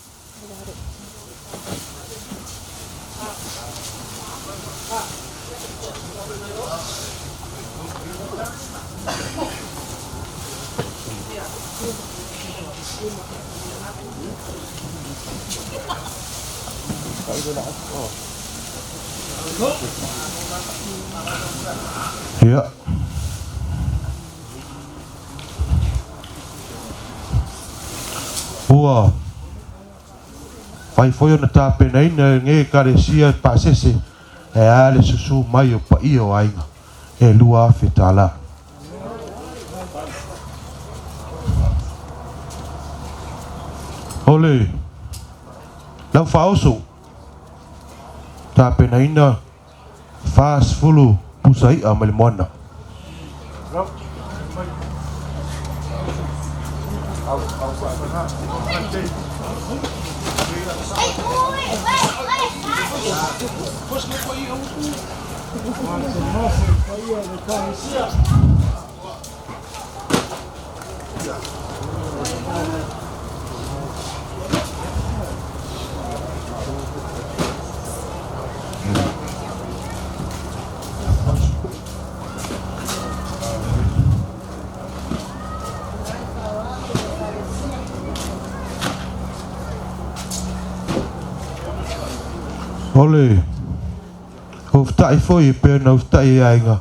Speaker 1: Ia. Ua fai foi ona tapenaina e lenei Ekalesia pasese e a le susu mai o paia o aiga e $2,000. O le lau faaoso Tapenaina 40 pusa i'a mai le moana. O le Ofutai foi e pei ona ofutai e aiga.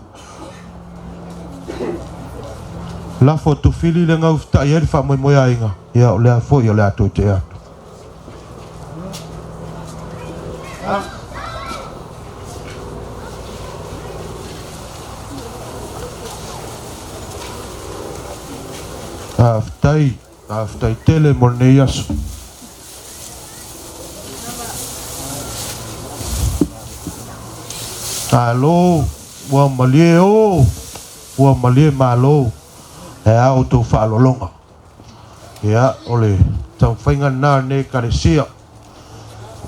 Speaker 1: Lafo atu fili le gaufutai ai le faamoemoe aiga, ia o lea foi o le a toe tea atu. Faafetai, faafetai tele mo lenei aso. Malo, ua malie o, ua malie malo e a outou faaaloaloga. Ia, o le taumafaiga lena a lenei Ekalesia.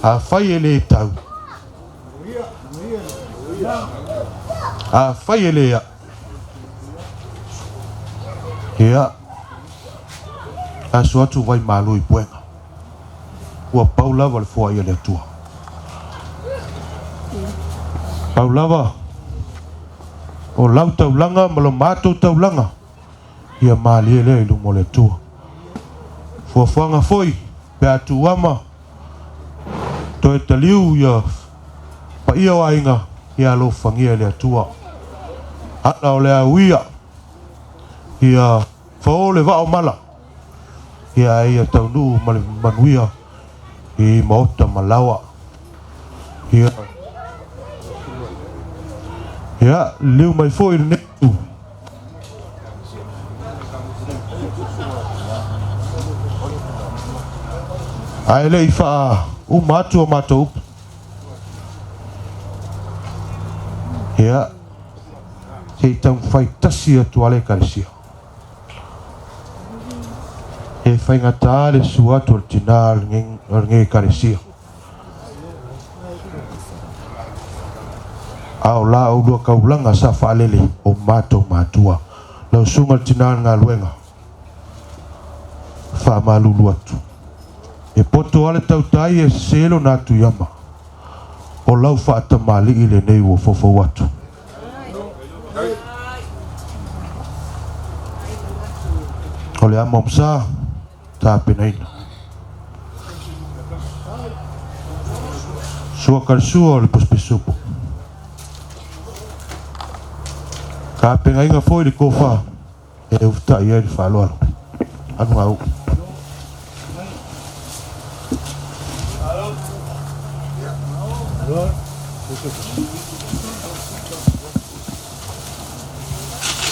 Speaker 1: Afai e le tau, afai e le a'u, ia, aso atu vai malu i puega. Ua pau lava le foai a le Atua. Pau lava o lau taulaga ma lo matou taulaga, ia malie lea i luma o le Atua. Fuafuaga foi pe a tuama toe taliu ia paia o aiga, ia alofagia e le Atua. Ala o le auia, ia fao le vao mala, ia ae ia taunuu ma le manuia i maota ma laoa. Ia, ia liliu mai foi lenei itu. Ae le i faauma atu a matou upu. Ia, se i taumafai tasi atu a le Ekalesia. E faigata le susu atu o le tinā o lenei Ekalesia. A o la oulua taulaga sa faalele o matou matua. Lau susuga le tinā o le galuega. Faamalulu atu, e poto lava le tautai e sese lona atu i ama. O lau faatamalii lenei ua foufou atu. O le ama o Msa, tapenaina. Sua ka le sua o le pusipusi-supo. Tapenaina foi le tofa e ufitai ai le faaaloalo. Alu gau.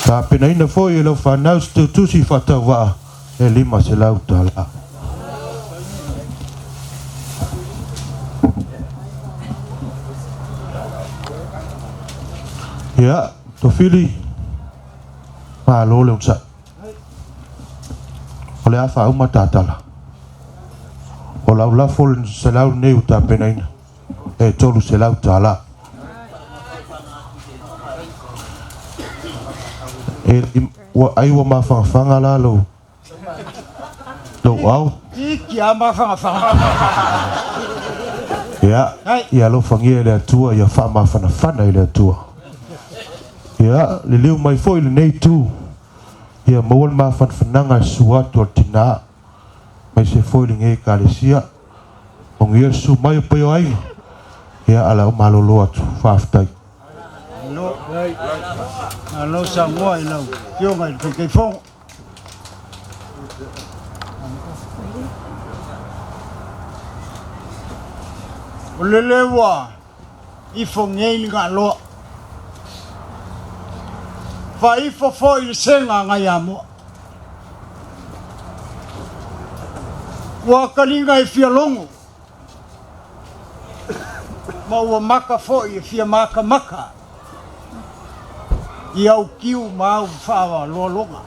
Speaker 1: Tapenaina foi e lau fanau se teutusi faatauvaa e $500. Ia, Tofili, malo le onosai. O le a faauma ta tala. O lau lafo le selau lenei ua tapenaina e $300. E, ua, ai ua mafangafaga la lou, lou ao.
Speaker 2: Iki a mafangafaga.
Speaker 1: Ia, ia alofagia e le Atua, ia faamafanafana e le Atua. Ia, liliu mai foi lenei itu, ia maua le mafanafanaga e susu atu a le tina, aemaise foi lenei Ekalesia. Manuia le susu mai o paia o aiga. Ia, a o le a ou malolo atu. Faafetai.
Speaker 2: Malo, malo saunoa i lau Afioga i le Taitaifono. O lele ua ifo nei le gaaloa. Faaifo foi le sega nai Amoa. Ua taliga e fia logo ma ua maka foi e fia makamaka i au tiu ma au faaloaloga.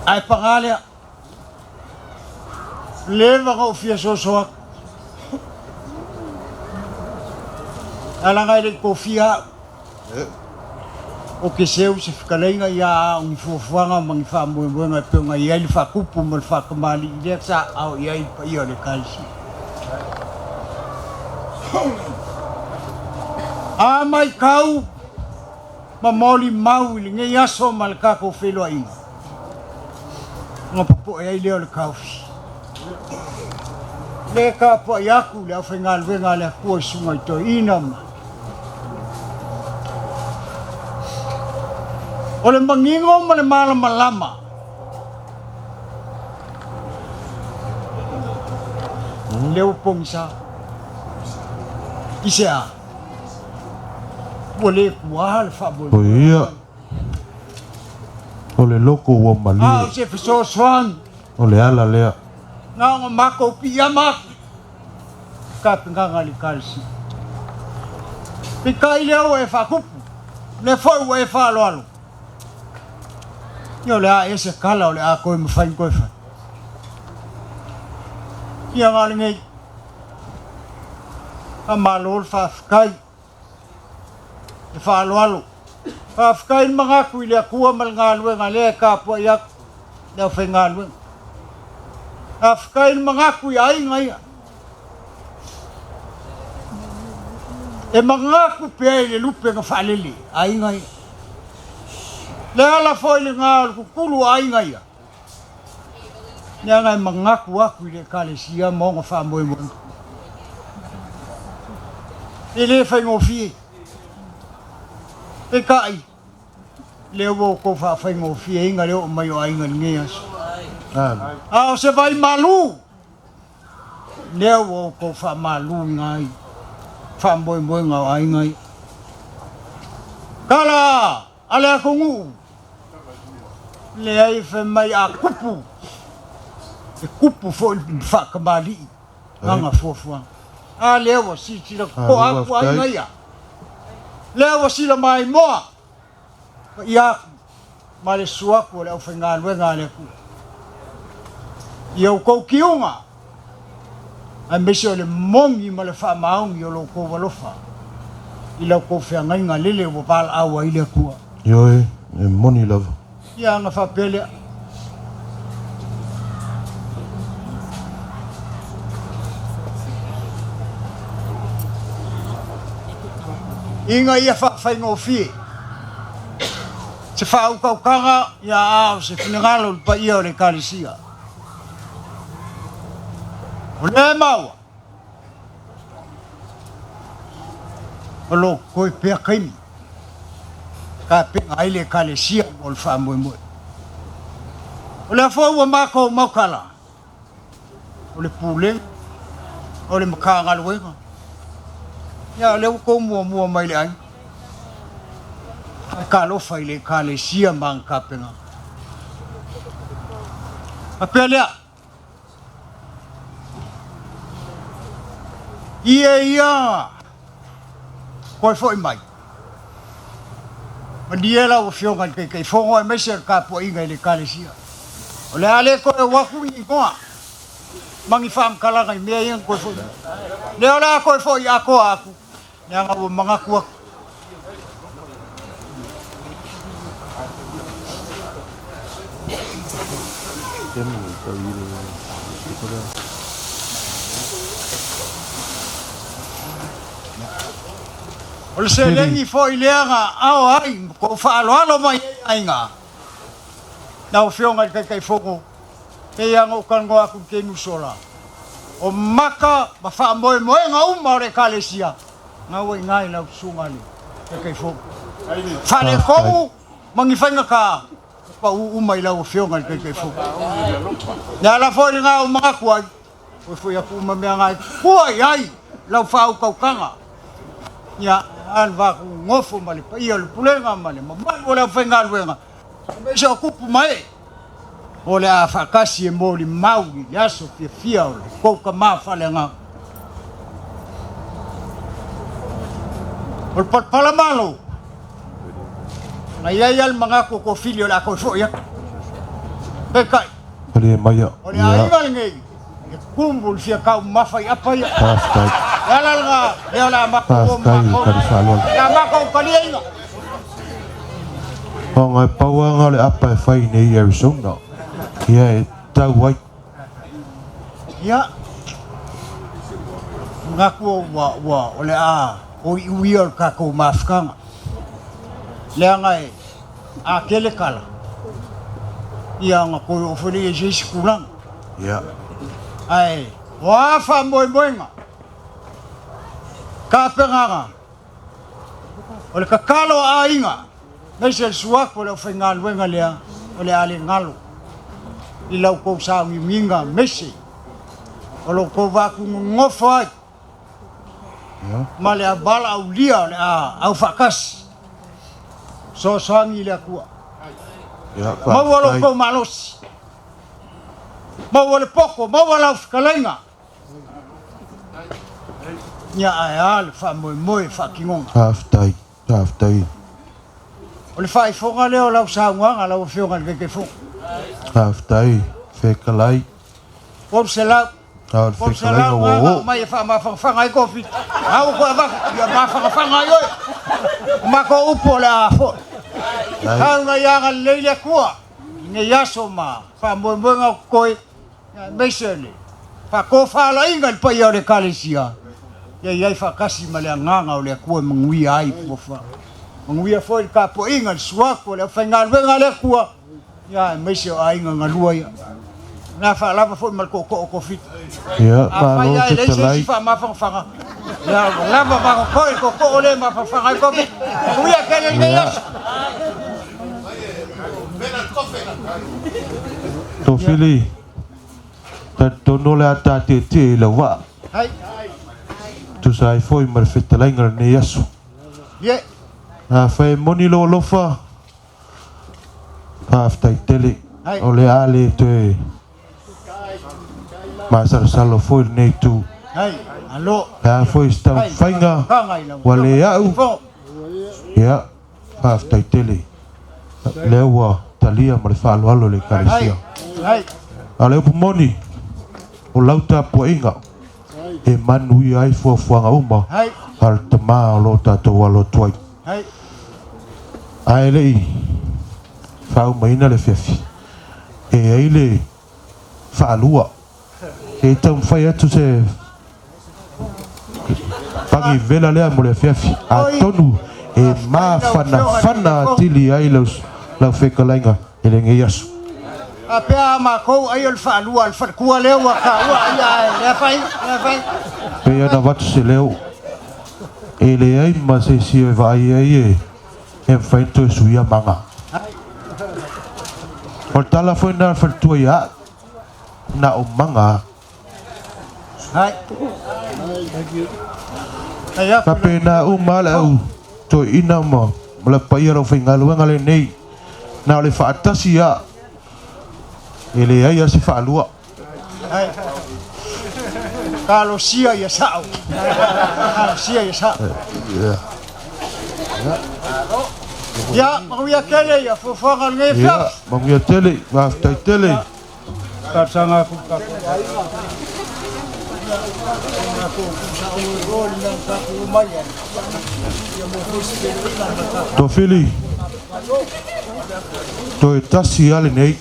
Speaker 2: Ae paga lea. Leva na ou fia soso atu. Ae leaga e le i tofia au. Ou te seu i se fetalaiga ia a o ni fuafuaga ma ni faamoemoega e pei ona i ai le faatupu ma le faatamalii lea sa aao i ai le paia o le Ekalesia. A matau ma molimau i lenei aso ma le tatou feiloaiga, ona popoe ai lea o le taofi. Le tapuai atu le aufaigaluega a le Atua i susuga i toeaina ma O le manino ma le malamalama lea ua pogisa. I se a? Ua le tuā le faamoemoe.
Speaker 1: Ia. O le loko ua malie.
Speaker 2: A o se fesoasoani.
Speaker 1: O le ala lea.
Speaker 2: Na ona matou piiama atu i tapenaga a le Ekalesia. Peitai lea ua e faatupu, lea foi ua e faaaloalo, ia o le a ea se tala o le a toe mafai ona toe fai? Ia na o lenei. Faamalo le faafetai. Le faaaloalo. Faafetai le manatu i le Atua ma le galuega lea e tapuai atu le aufaigaluega. Faafetai le manatu i aiga ia. E manatu pea i le lupe na faalele aiga ia. Le ala foi lena o le tutulu o aiga ia. Leaga e manatu atu i le Ekalesia ma ona faamoemoega. E le faigofie. Peitai, lea ua outou faafaigofieina le oo mai o aiga i lenei aso. A o se vai malu, lea ua outou faamaluina ai faamoemoega o aiga ia. Tala a le atunuu, leai fai mai a tupu, e tupu foi le faatamalii lana fuafuaga. A lea ua silasila totoa atu aiga ia, lea ua sila maimoa paia atu ma le susu atu o le aufaigaluega a le Atua i a outou tiuga, aemaise o le moni ma le faamaoni o lo outou alofa i la outou feagaiga lele ua valaau ai le Atua.
Speaker 1: Ioe, e moni lava.
Speaker 2: Ia, ona faapea lea. Ina ia faafaigofie se faautautaga ia a o se finagalo i le paia o le Ekalesia. O lea e maua, o lo o totoe pea taimi e tapena ai le Ekalesia mo le faamoemoe. O lea foi ua matou mautala, o le Pulega, o le Matagaluega, ia o lea ua outou muamua mai le aiga. Faatalofa i le Ekalesia ma ana tapenaga. Faapea lea, Ie ia toe foi mai. Malie lau Afioga i le Taitaifono aemaise o le tapuaiga i le Ekalesia. O le a le toe o atu ni igoa ma ni faamatalaga i mea ia na toe foi mai. Lea o le a toe foi atoa atu, leaga ua manatu atu. O le seleni foi lea na ao ai ma tou faaaloalo mai ai aiga, lau Afioga i le Taitaifono, pei lava ona ou talanoa atu i le taimi ua sola, o maka ma faamoemoega uma o le Ekalesia, na ua i ina i lau Susuga i le Taitaifono. Faaletonu ma ni faigata, ua pau uma i lau Afioga i le Taitaifono. O le ala foi lena ua manatu ai, Toe foi atu uma mea na e tua i ai lau faautautaga. Ia, a le va nofo ma le paia o le pulega ma le mamalu o le aufaigaluega, aemaise o tupu ma ee, o le a faatasi e molimau i le aso fiafia o le tou tama faaleagaga. O le palapala malo, na i ai lava le manatu o Kofili o le a toe foi atu. Peitai,
Speaker 1: Malie maia.
Speaker 2: O le aiga lenei e tumu le fia taumamafa i apa ia.
Speaker 1: Faafetai.
Speaker 2: Le ala lena lea o le a matou o
Speaker 1: Faafetai
Speaker 2: matou.
Speaker 1: tali faaaloalo.
Speaker 2: Le a matou taliaina.
Speaker 1: Ona e pau lava lena o le apa e fai nei i Arizona. Ia e tau ai.
Speaker 2: Ia. Manatu ua ua o le a o iu ia o le tatou mafutaga. Leaga e A tele tala, ia ona toe oo foi lea i se isi tulaga.
Speaker 1: Ia.
Speaker 2: Ae o a faamoemoega, tapenaga, o le tatalo a aiga, aemaise le suafa o le aufaigaluega lea, o le a le galo i la outou sauniuniga aemaise o lo outou vatunonofo ai ma le valaaulia o le a aufaatasi. Fesoasoani i le Atua. Maua lo outou malosi. Maua le poto, maua lau fetalaiga. Ia ae a le faamoemoe faatinoga.
Speaker 1: Faafetai, faafetai.
Speaker 2: O le faaifoga lea o lau saunoaga lau Afioga i le Taitaifono.
Speaker 1: Faafetai, fetalai.
Speaker 2: 300.
Speaker 1: A o le fetalaiga ua oo.
Speaker 2: Aumai e faamafanafana ai kofi. A ua toe avatu, ia mafanafana ai oe. O matou upu o le a foi. Tau ina ia agalelei le Atua i lenei aso ma faamoemoega o totoe, aemaise le faatofalaiga i le paia o le Ekalesia, ia i ai faatasi ma le Agaga o le Atua e manuia ai fuafuaga. Manuia foi le tapuaiga i le suafu o le aufaigaluega a le Atua, Ia, aemaise o aiga galua ia. Na faalava foi ma le tootoo o Kofiti.
Speaker 1: Ia,
Speaker 2: Afai
Speaker 1: malo
Speaker 2: lava e leai se isi
Speaker 1: fetalai.
Speaker 2: faamafanafanaga, ia ua lava ma totoe le tootoo lea e mafanafana ai Kofiti. Manuia tele lenei
Speaker 1: Ia.
Speaker 2: aso.
Speaker 1: Tofili, talitonu o le a ta tietie i lau vaa.
Speaker 2: Hai.
Speaker 1: Tusa ai foi ma le fetalaiga o lenei aso.
Speaker 2: Ie.
Speaker 1: Afai e moni lou alofa, Faafetai tele. O le a le toe masalosalo foi lenei itu. Le a foi se taumafaiga ua le au, ia, faafetai tele. Lea ua talia ma le faaaloalo e le Ekalesia. A o le upu moni, o lau tapuaiga e manuia ai fuafuaga uma a le Tama o lo o tatou alo atu ai. Ae le i faaumaina le afiafi, e i ai le faalua. Se i taumafai atu se Pagi vela lea mo le afiafi. Atonu e mafanafana atili ai lau fetalaiga i lenei aso.
Speaker 2: Faapea a makou ai o le faalua a le falekua lea ua taua ai a lea fai, lea fai.
Speaker 1: Pei ona avatu se leo, e leai ma se isi e vaai ai e mafai ona toe suia maga. O le tala foi lena a le faletua ia au, na o maga
Speaker 2: lava.
Speaker 1: Faapena uma lava le au toeaina ma le paia o le aufaigaluega lenei, na o le faatasi lava, e leai lava se faalua.
Speaker 2: Talosia ia sao. Talosia ia sao. Ia, manuia tele ia fuafuaga o lenei
Speaker 1: afiafi. Ia, manuia tele, faafetai tele.
Speaker 2: Talosaga atu i le tatou aiga. Ia, matou tuusao i le mea na tatou omai ai. Ia maua foi se feloaiga ma le tatou.
Speaker 1: Tofili, toe tasi lava lenei.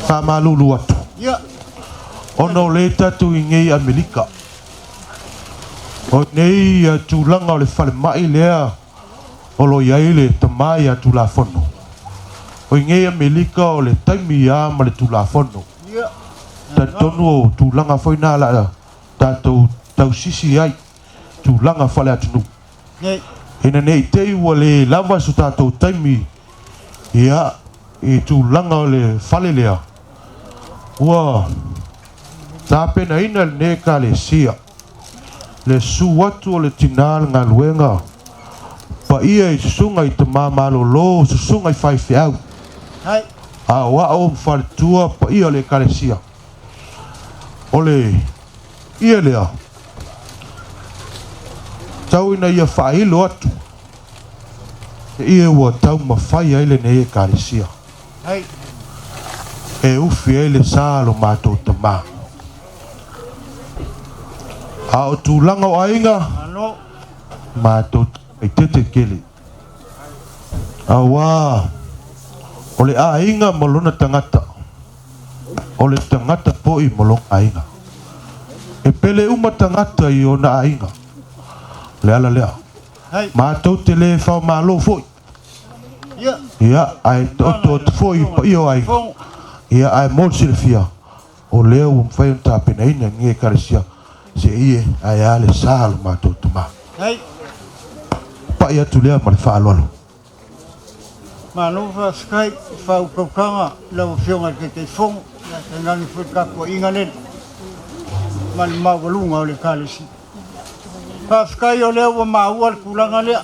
Speaker 1: Faamalulu atu.
Speaker 2: Ia.
Speaker 1: Ona o lea tatou i nei Amerika. O nei tulaga o le falemai lea o lo o i ai le tama ia Tulafono. O i nei Amerika o le taimi lava ma le Tulafono. Talitonu o tulaga foi na o le a tatou tausisi ai tulaga faale-atunuu. Ina ne i te i ua le lava so tatou taimi ia i tulaga o le fale lea, ua tapenaina e lenei Ekalesia le susu atu o le tina le galuega paia i susuga i tama malolo, susuga i faifeau, aoao ma faletua paia o le Ekalesia. O le ia lea, tau ina ia faailo atu e ia ua taumafai ai lenei Ekalesia e ufi ai le sa lo matou tama. A o tulaga o aiga, matou te tele. Auā o le aiga ma lona tagata, o le tagata foi ma lona aiga. E pele uma tagata i ona aiga. O le ala lea. Matou te le faamalo foi. Ia, ae taoto atu foi i paia o aiga. Ia, ae mo le silafia, o lea ua mafai ona tapenaina e lenei Ekalesia se ie ae a le sa o lo matou tama. Pai atu lea ma le faaaloalo.
Speaker 2: Malo faafetai i faautautaga i lau Afioga i le Taitaifono, ia tainane foi le tapuaiga lele ma le maualuga o le Ekalesia. Faafetai o lea ua maua le tulaga lea.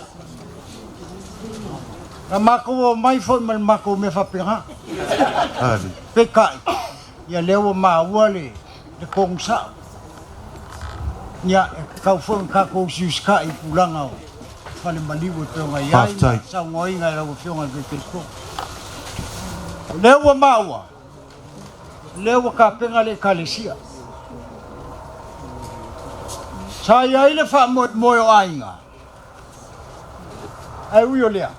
Speaker 2: Na matou omai foi ma le matou mea faapena. Peitai, ia lea ua maua le tonu sao. Ia, e tatau foi ona tatou usiusitai i tulaga o fale maliu e pei ona i ai ma saunoaina e lau Afioga i le Taitaifono. O lea ua maua, o lea ua tapena le Ekalesia. Sa i ai le faamoemoe o aiga. Ae ui o lea,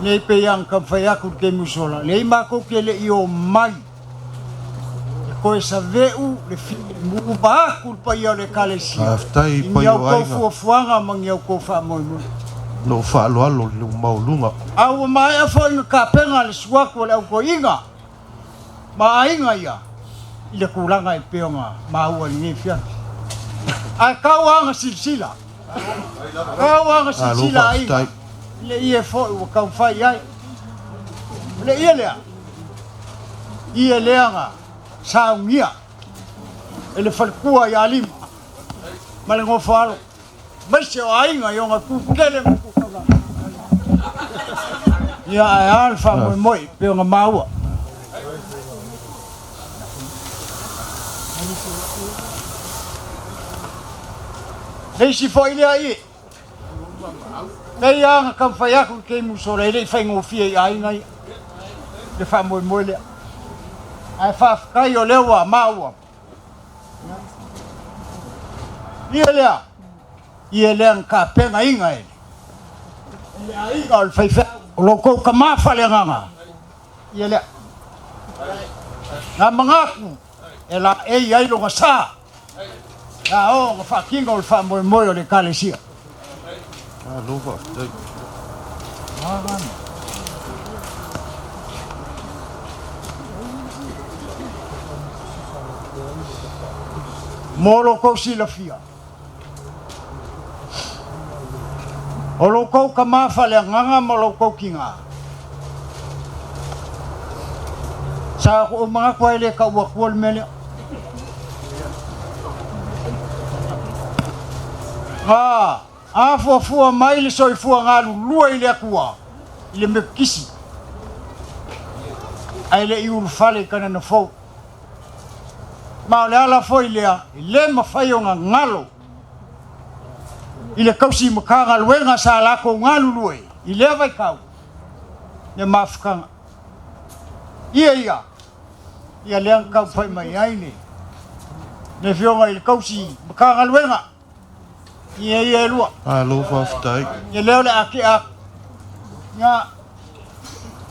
Speaker 2: nei pei lava ona taumafai atu i le taimi ua sola, leai matou te le i omai e toe save'u le filemu vaeatu le paia o le Ekalesia
Speaker 1: Faafetai
Speaker 2: i ni
Speaker 1: paia
Speaker 2: a
Speaker 1: o
Speaker 2: outou
Speaker 1: aiga.
Speaker 2: fuafuaga ma ni a outou faamoemoe.
Speaker 1: Lou faaaloalo i le maualuga.
Speaker 2: A ua maea foi ona tapena le suatu a le autoiga ma aiga ia i le tulaga e pei ona maua i lenei afiafi. Ae tau lava ona silasila, tau lava ona
Speaker 1: Malo
Speaker 2: silasila aiga
Speaker 1: faafetai.
Speaker 2: i le ie foi ua taumafai i ai. O le ie lea, ie lea na saunia e le faletua ia Lima ma le nofoalo. Aemaise o aiga i ona tu tele ma tu taulaga. Ia ae a le faamoemoe e pei ona maua. Le isi foi lea i pei lava ona taumafai atu i le taimi ua sola e le i faigofie i aiga ia le faamoemoe lea. Ae faafetai o lea ua maua. Ia lea, ia lea na tapenaina e le aiga o le faifeau o lo outou tama faaleagaga. Ia lea, na manatu e laei ai lona sa. A oo na faatino le faamoemoe o le Ekalesia.
Speaker 3: Malo faafetai.
Speaker 2: Mo lo tou silafia, o lo outou tama faaleagaga ma lo outou tiga, sa ou manatu lava e le tau atua le mea lea. Na afuafua mai le soifua galulue i le Atua i le Metotisi, ae le i ulufale i Kanana Fou. Ma o le ala foi lea e le mafai ona galo i le tausi Matagaluega sa latou galulue i lea vaitau le mafutaga. Ia ia, ia lea na taumafai mai ai le le Afioga i le tausi Matagaluega, ia ia e lua.
Speaker 3: Malo faafetai.
Speaker 2: Ia lea o le a tea atu. Ia,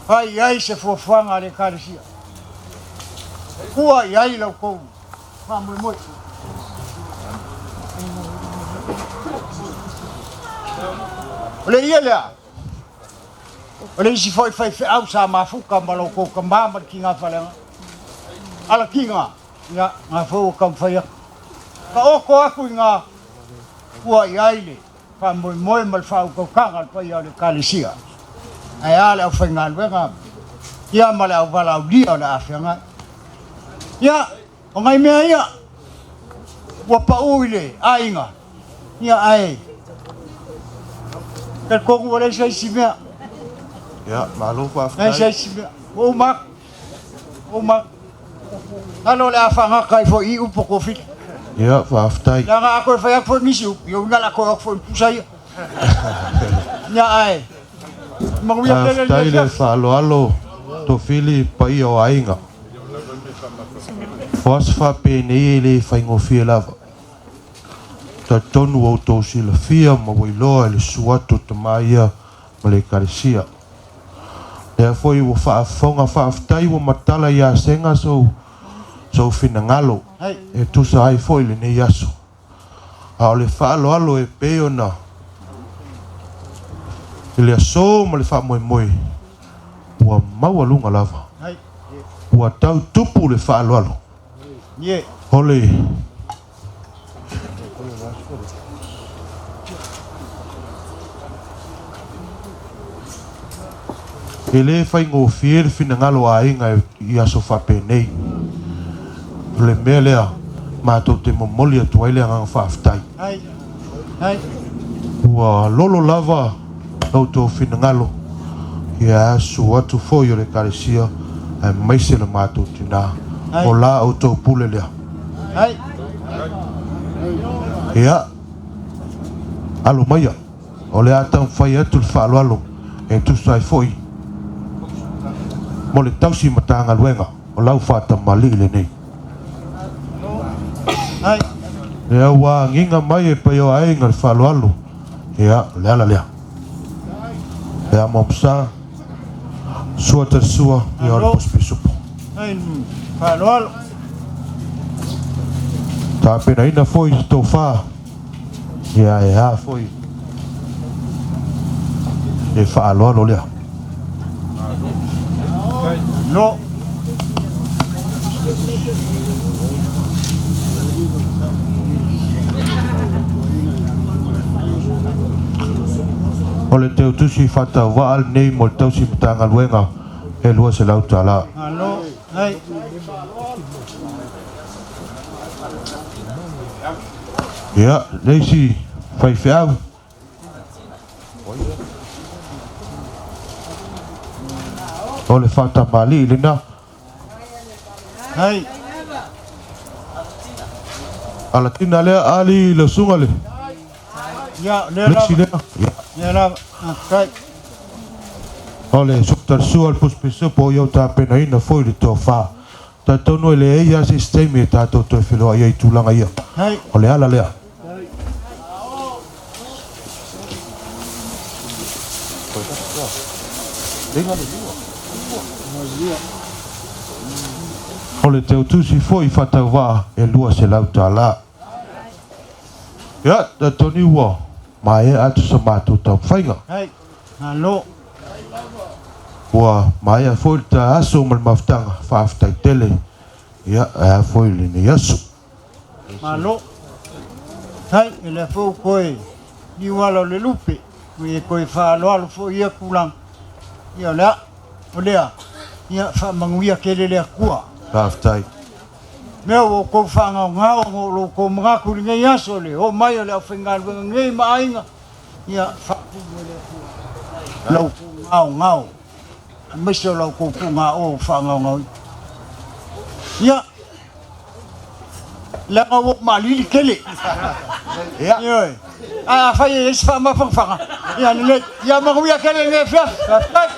Speaker 2: fai i ai se fuafuaga a le Ekalesia. Tua i ai la outou faamoemoe. O le ie lea, o le isi foi faifeau sa mafuta ma lo outou tama ma le tiga faaleagaga. Alatiga, ia, na foi ua taumafai atu. Taoto atu i na tua i ai le faamoemoe ma le faautautaga a le paia o le Ekalesia, ae a le aufaigaluega ia ma le auvalaaulia o le a feagai. Ia, o nai mea ia ua pau i le aiga, ia ae talitonu ua leai se isi mea.
Speaker 3: Ia, malo
Speaker 2: Leai se
Speaker 3: faafetai.
Speaker 2: isi mea. Ua uma atu. Ua uma atu. Alo o le a faagata ai foi i upu a Tofili.
Speaker 3: Ia, faafetai.
Speaker 2: Leaga a toe fai atu foi nisi upu, ia uiga o le a toe o atu foi i le pusa ia. Ia ae, manuia tele
Speaker 3: Faafetai
Speaker 2: lenei
Speaker 3: le
Speaker 2: afiafi.
Speaker 3: faaaloalo Tofili i paia o aiga. O aso faapenei e le faigofie lava. Talitonu ua outou silafia ma ua iloa i le susu atu o tama ia ma le Ekalesia. Lea foi ua faafofoga faafetai ua matala ia Sega sou sou finagalo e tusa ai foi lenei aso. A o le faaaloalo e pei ona i le aso ma le faamoemoe ua maualuga lava. Ua tau tupu le faaaloalo o le E le faigofie le finagalo o aiga i aso faapenei. O le mea lea matou te momoli atu ai le agaga faafetai. Ua lolo lava lo outou finagalo ia asu atu foi o le Ekalesia aemaise le matou tina. O la outou pule lea. Ia, alo maia, o le a taumafai atu le faaaloalo e tusa ai foi mo le tausi Matagaluega o lau faatamalii lenei. Lea ua agiga mai e paia o aiga le faaaloalo, ia, o le ala lea. Lea Momsa, sua tali sua, ia o le posipisupu. Tapenaina foi se tofa, ia e a foi le faaaloalo lea. O le teutusi faatauvaa lenei mo le tausi Matagaluega e $200. Ia, le isi faifeau. O le faatamalii lena. Alatina lea ali le susuga le isi lea. O le suka sua le pusipusi o ia tapenaina foi le tofa. Talitonu e leai lava se isi taimi e tatou toe feloai ai i tulaga ia. O le ala lea. O le teutusi foi faatauvaa e $200. Ia, talitonu ua maea atu sa matou taumafaiga.
Speaker 2: Hai, malo.
Speaker 3: Ua maea foi le ta aso ma le mafutaga, faafetai tele. Ia, ae a foi lenei aso.
Speaker 2: Malo. Hai, e lea foi ua toe niuala o le lupe, ua e toe faaaloalo foi i ia tulaga. Ia o le a, o lea, ia faamanuia tele le Atua.
Speaker 3: Faafetai.
Speaker 2: Mea ua outou faagaogao ona o lo outou manatu i lenei aso, le oo mai o le aufaigaluega nei ma aiga, ia faatumu e le Atua la outou gaogao, aemaise o la outou tuugaoa ua faagaogaoina. Ia, leaga ua ou maalili tele.
Speaker 1: Ia.
Speaker 2: Ioe. Ae afai e i ai se faamafanafana, ia lelei. Ia manuia tele lenei afiafi. Faafetai.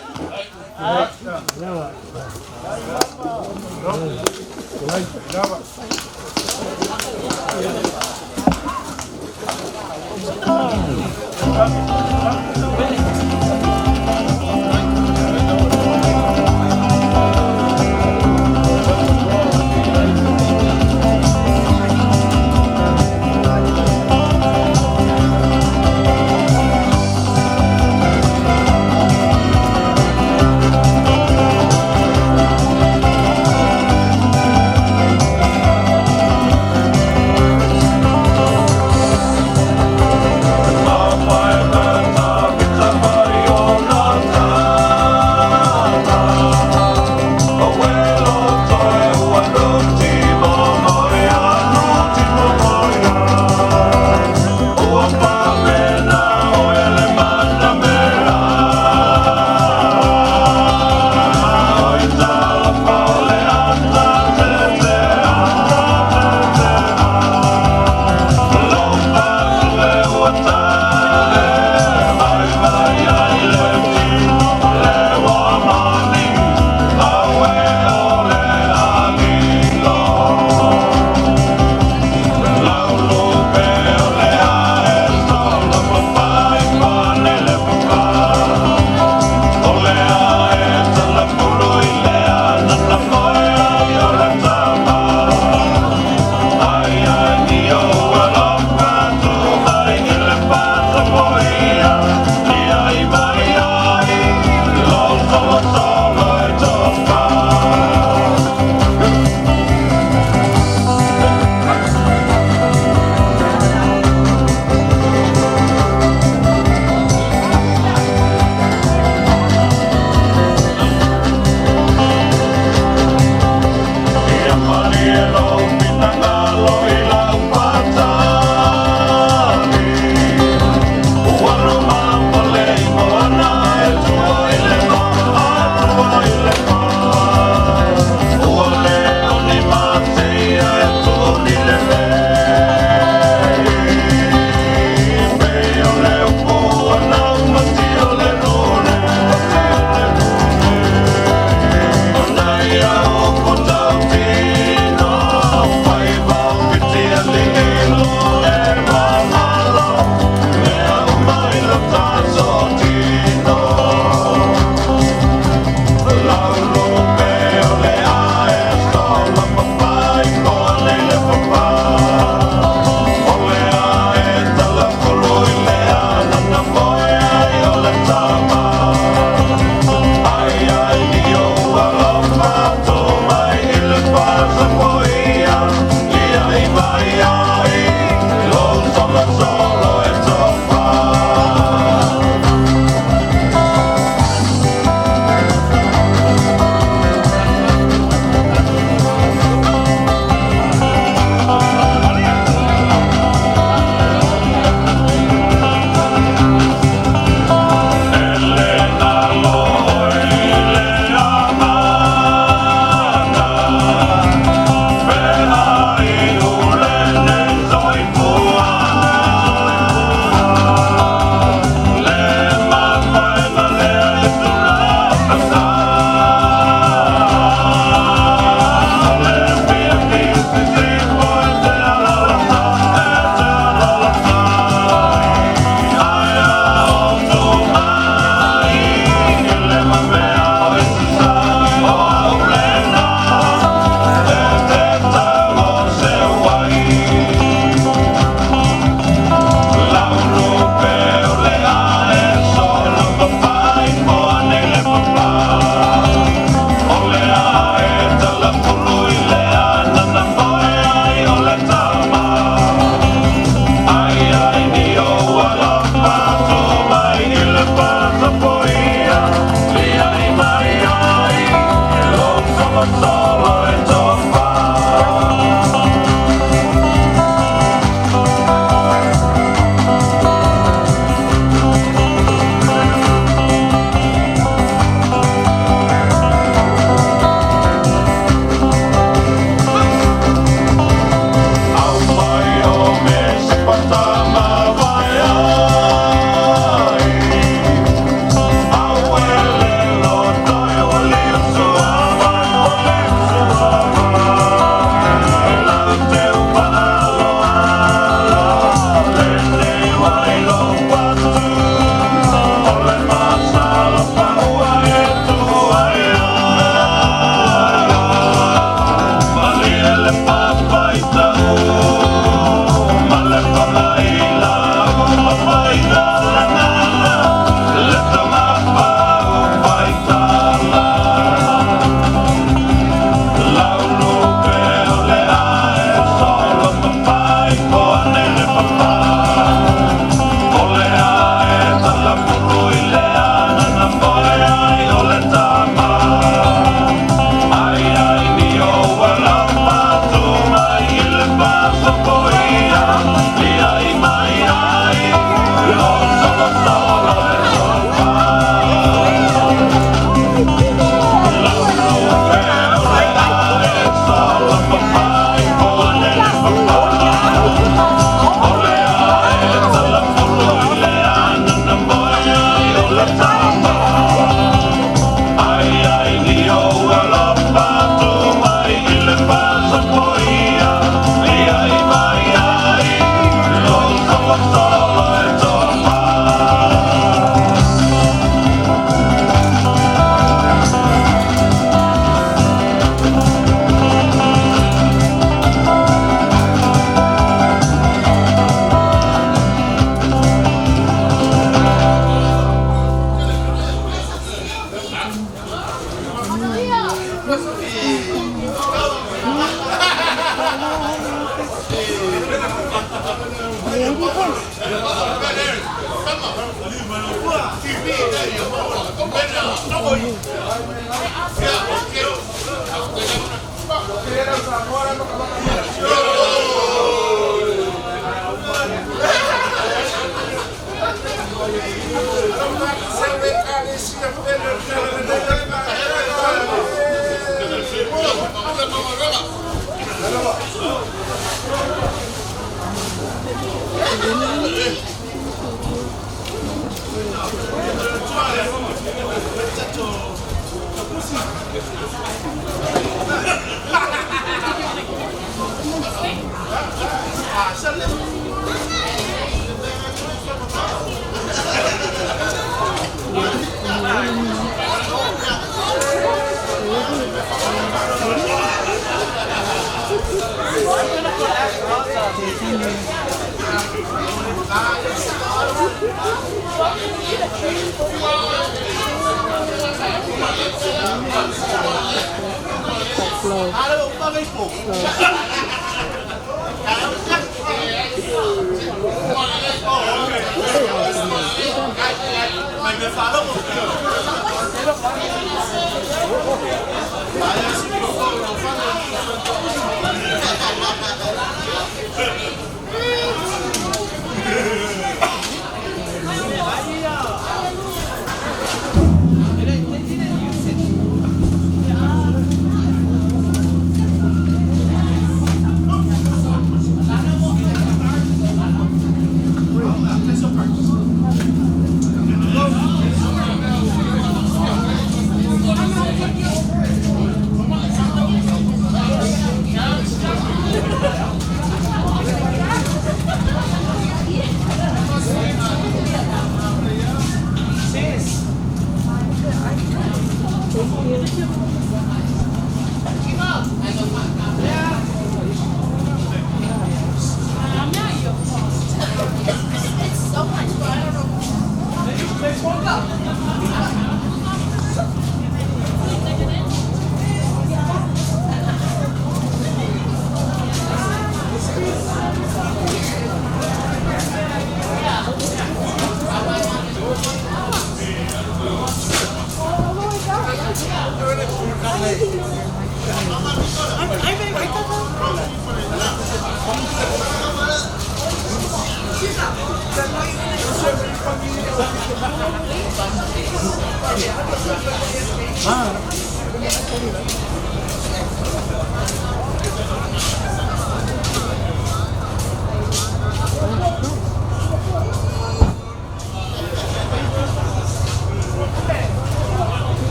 Speaker 2: Ah.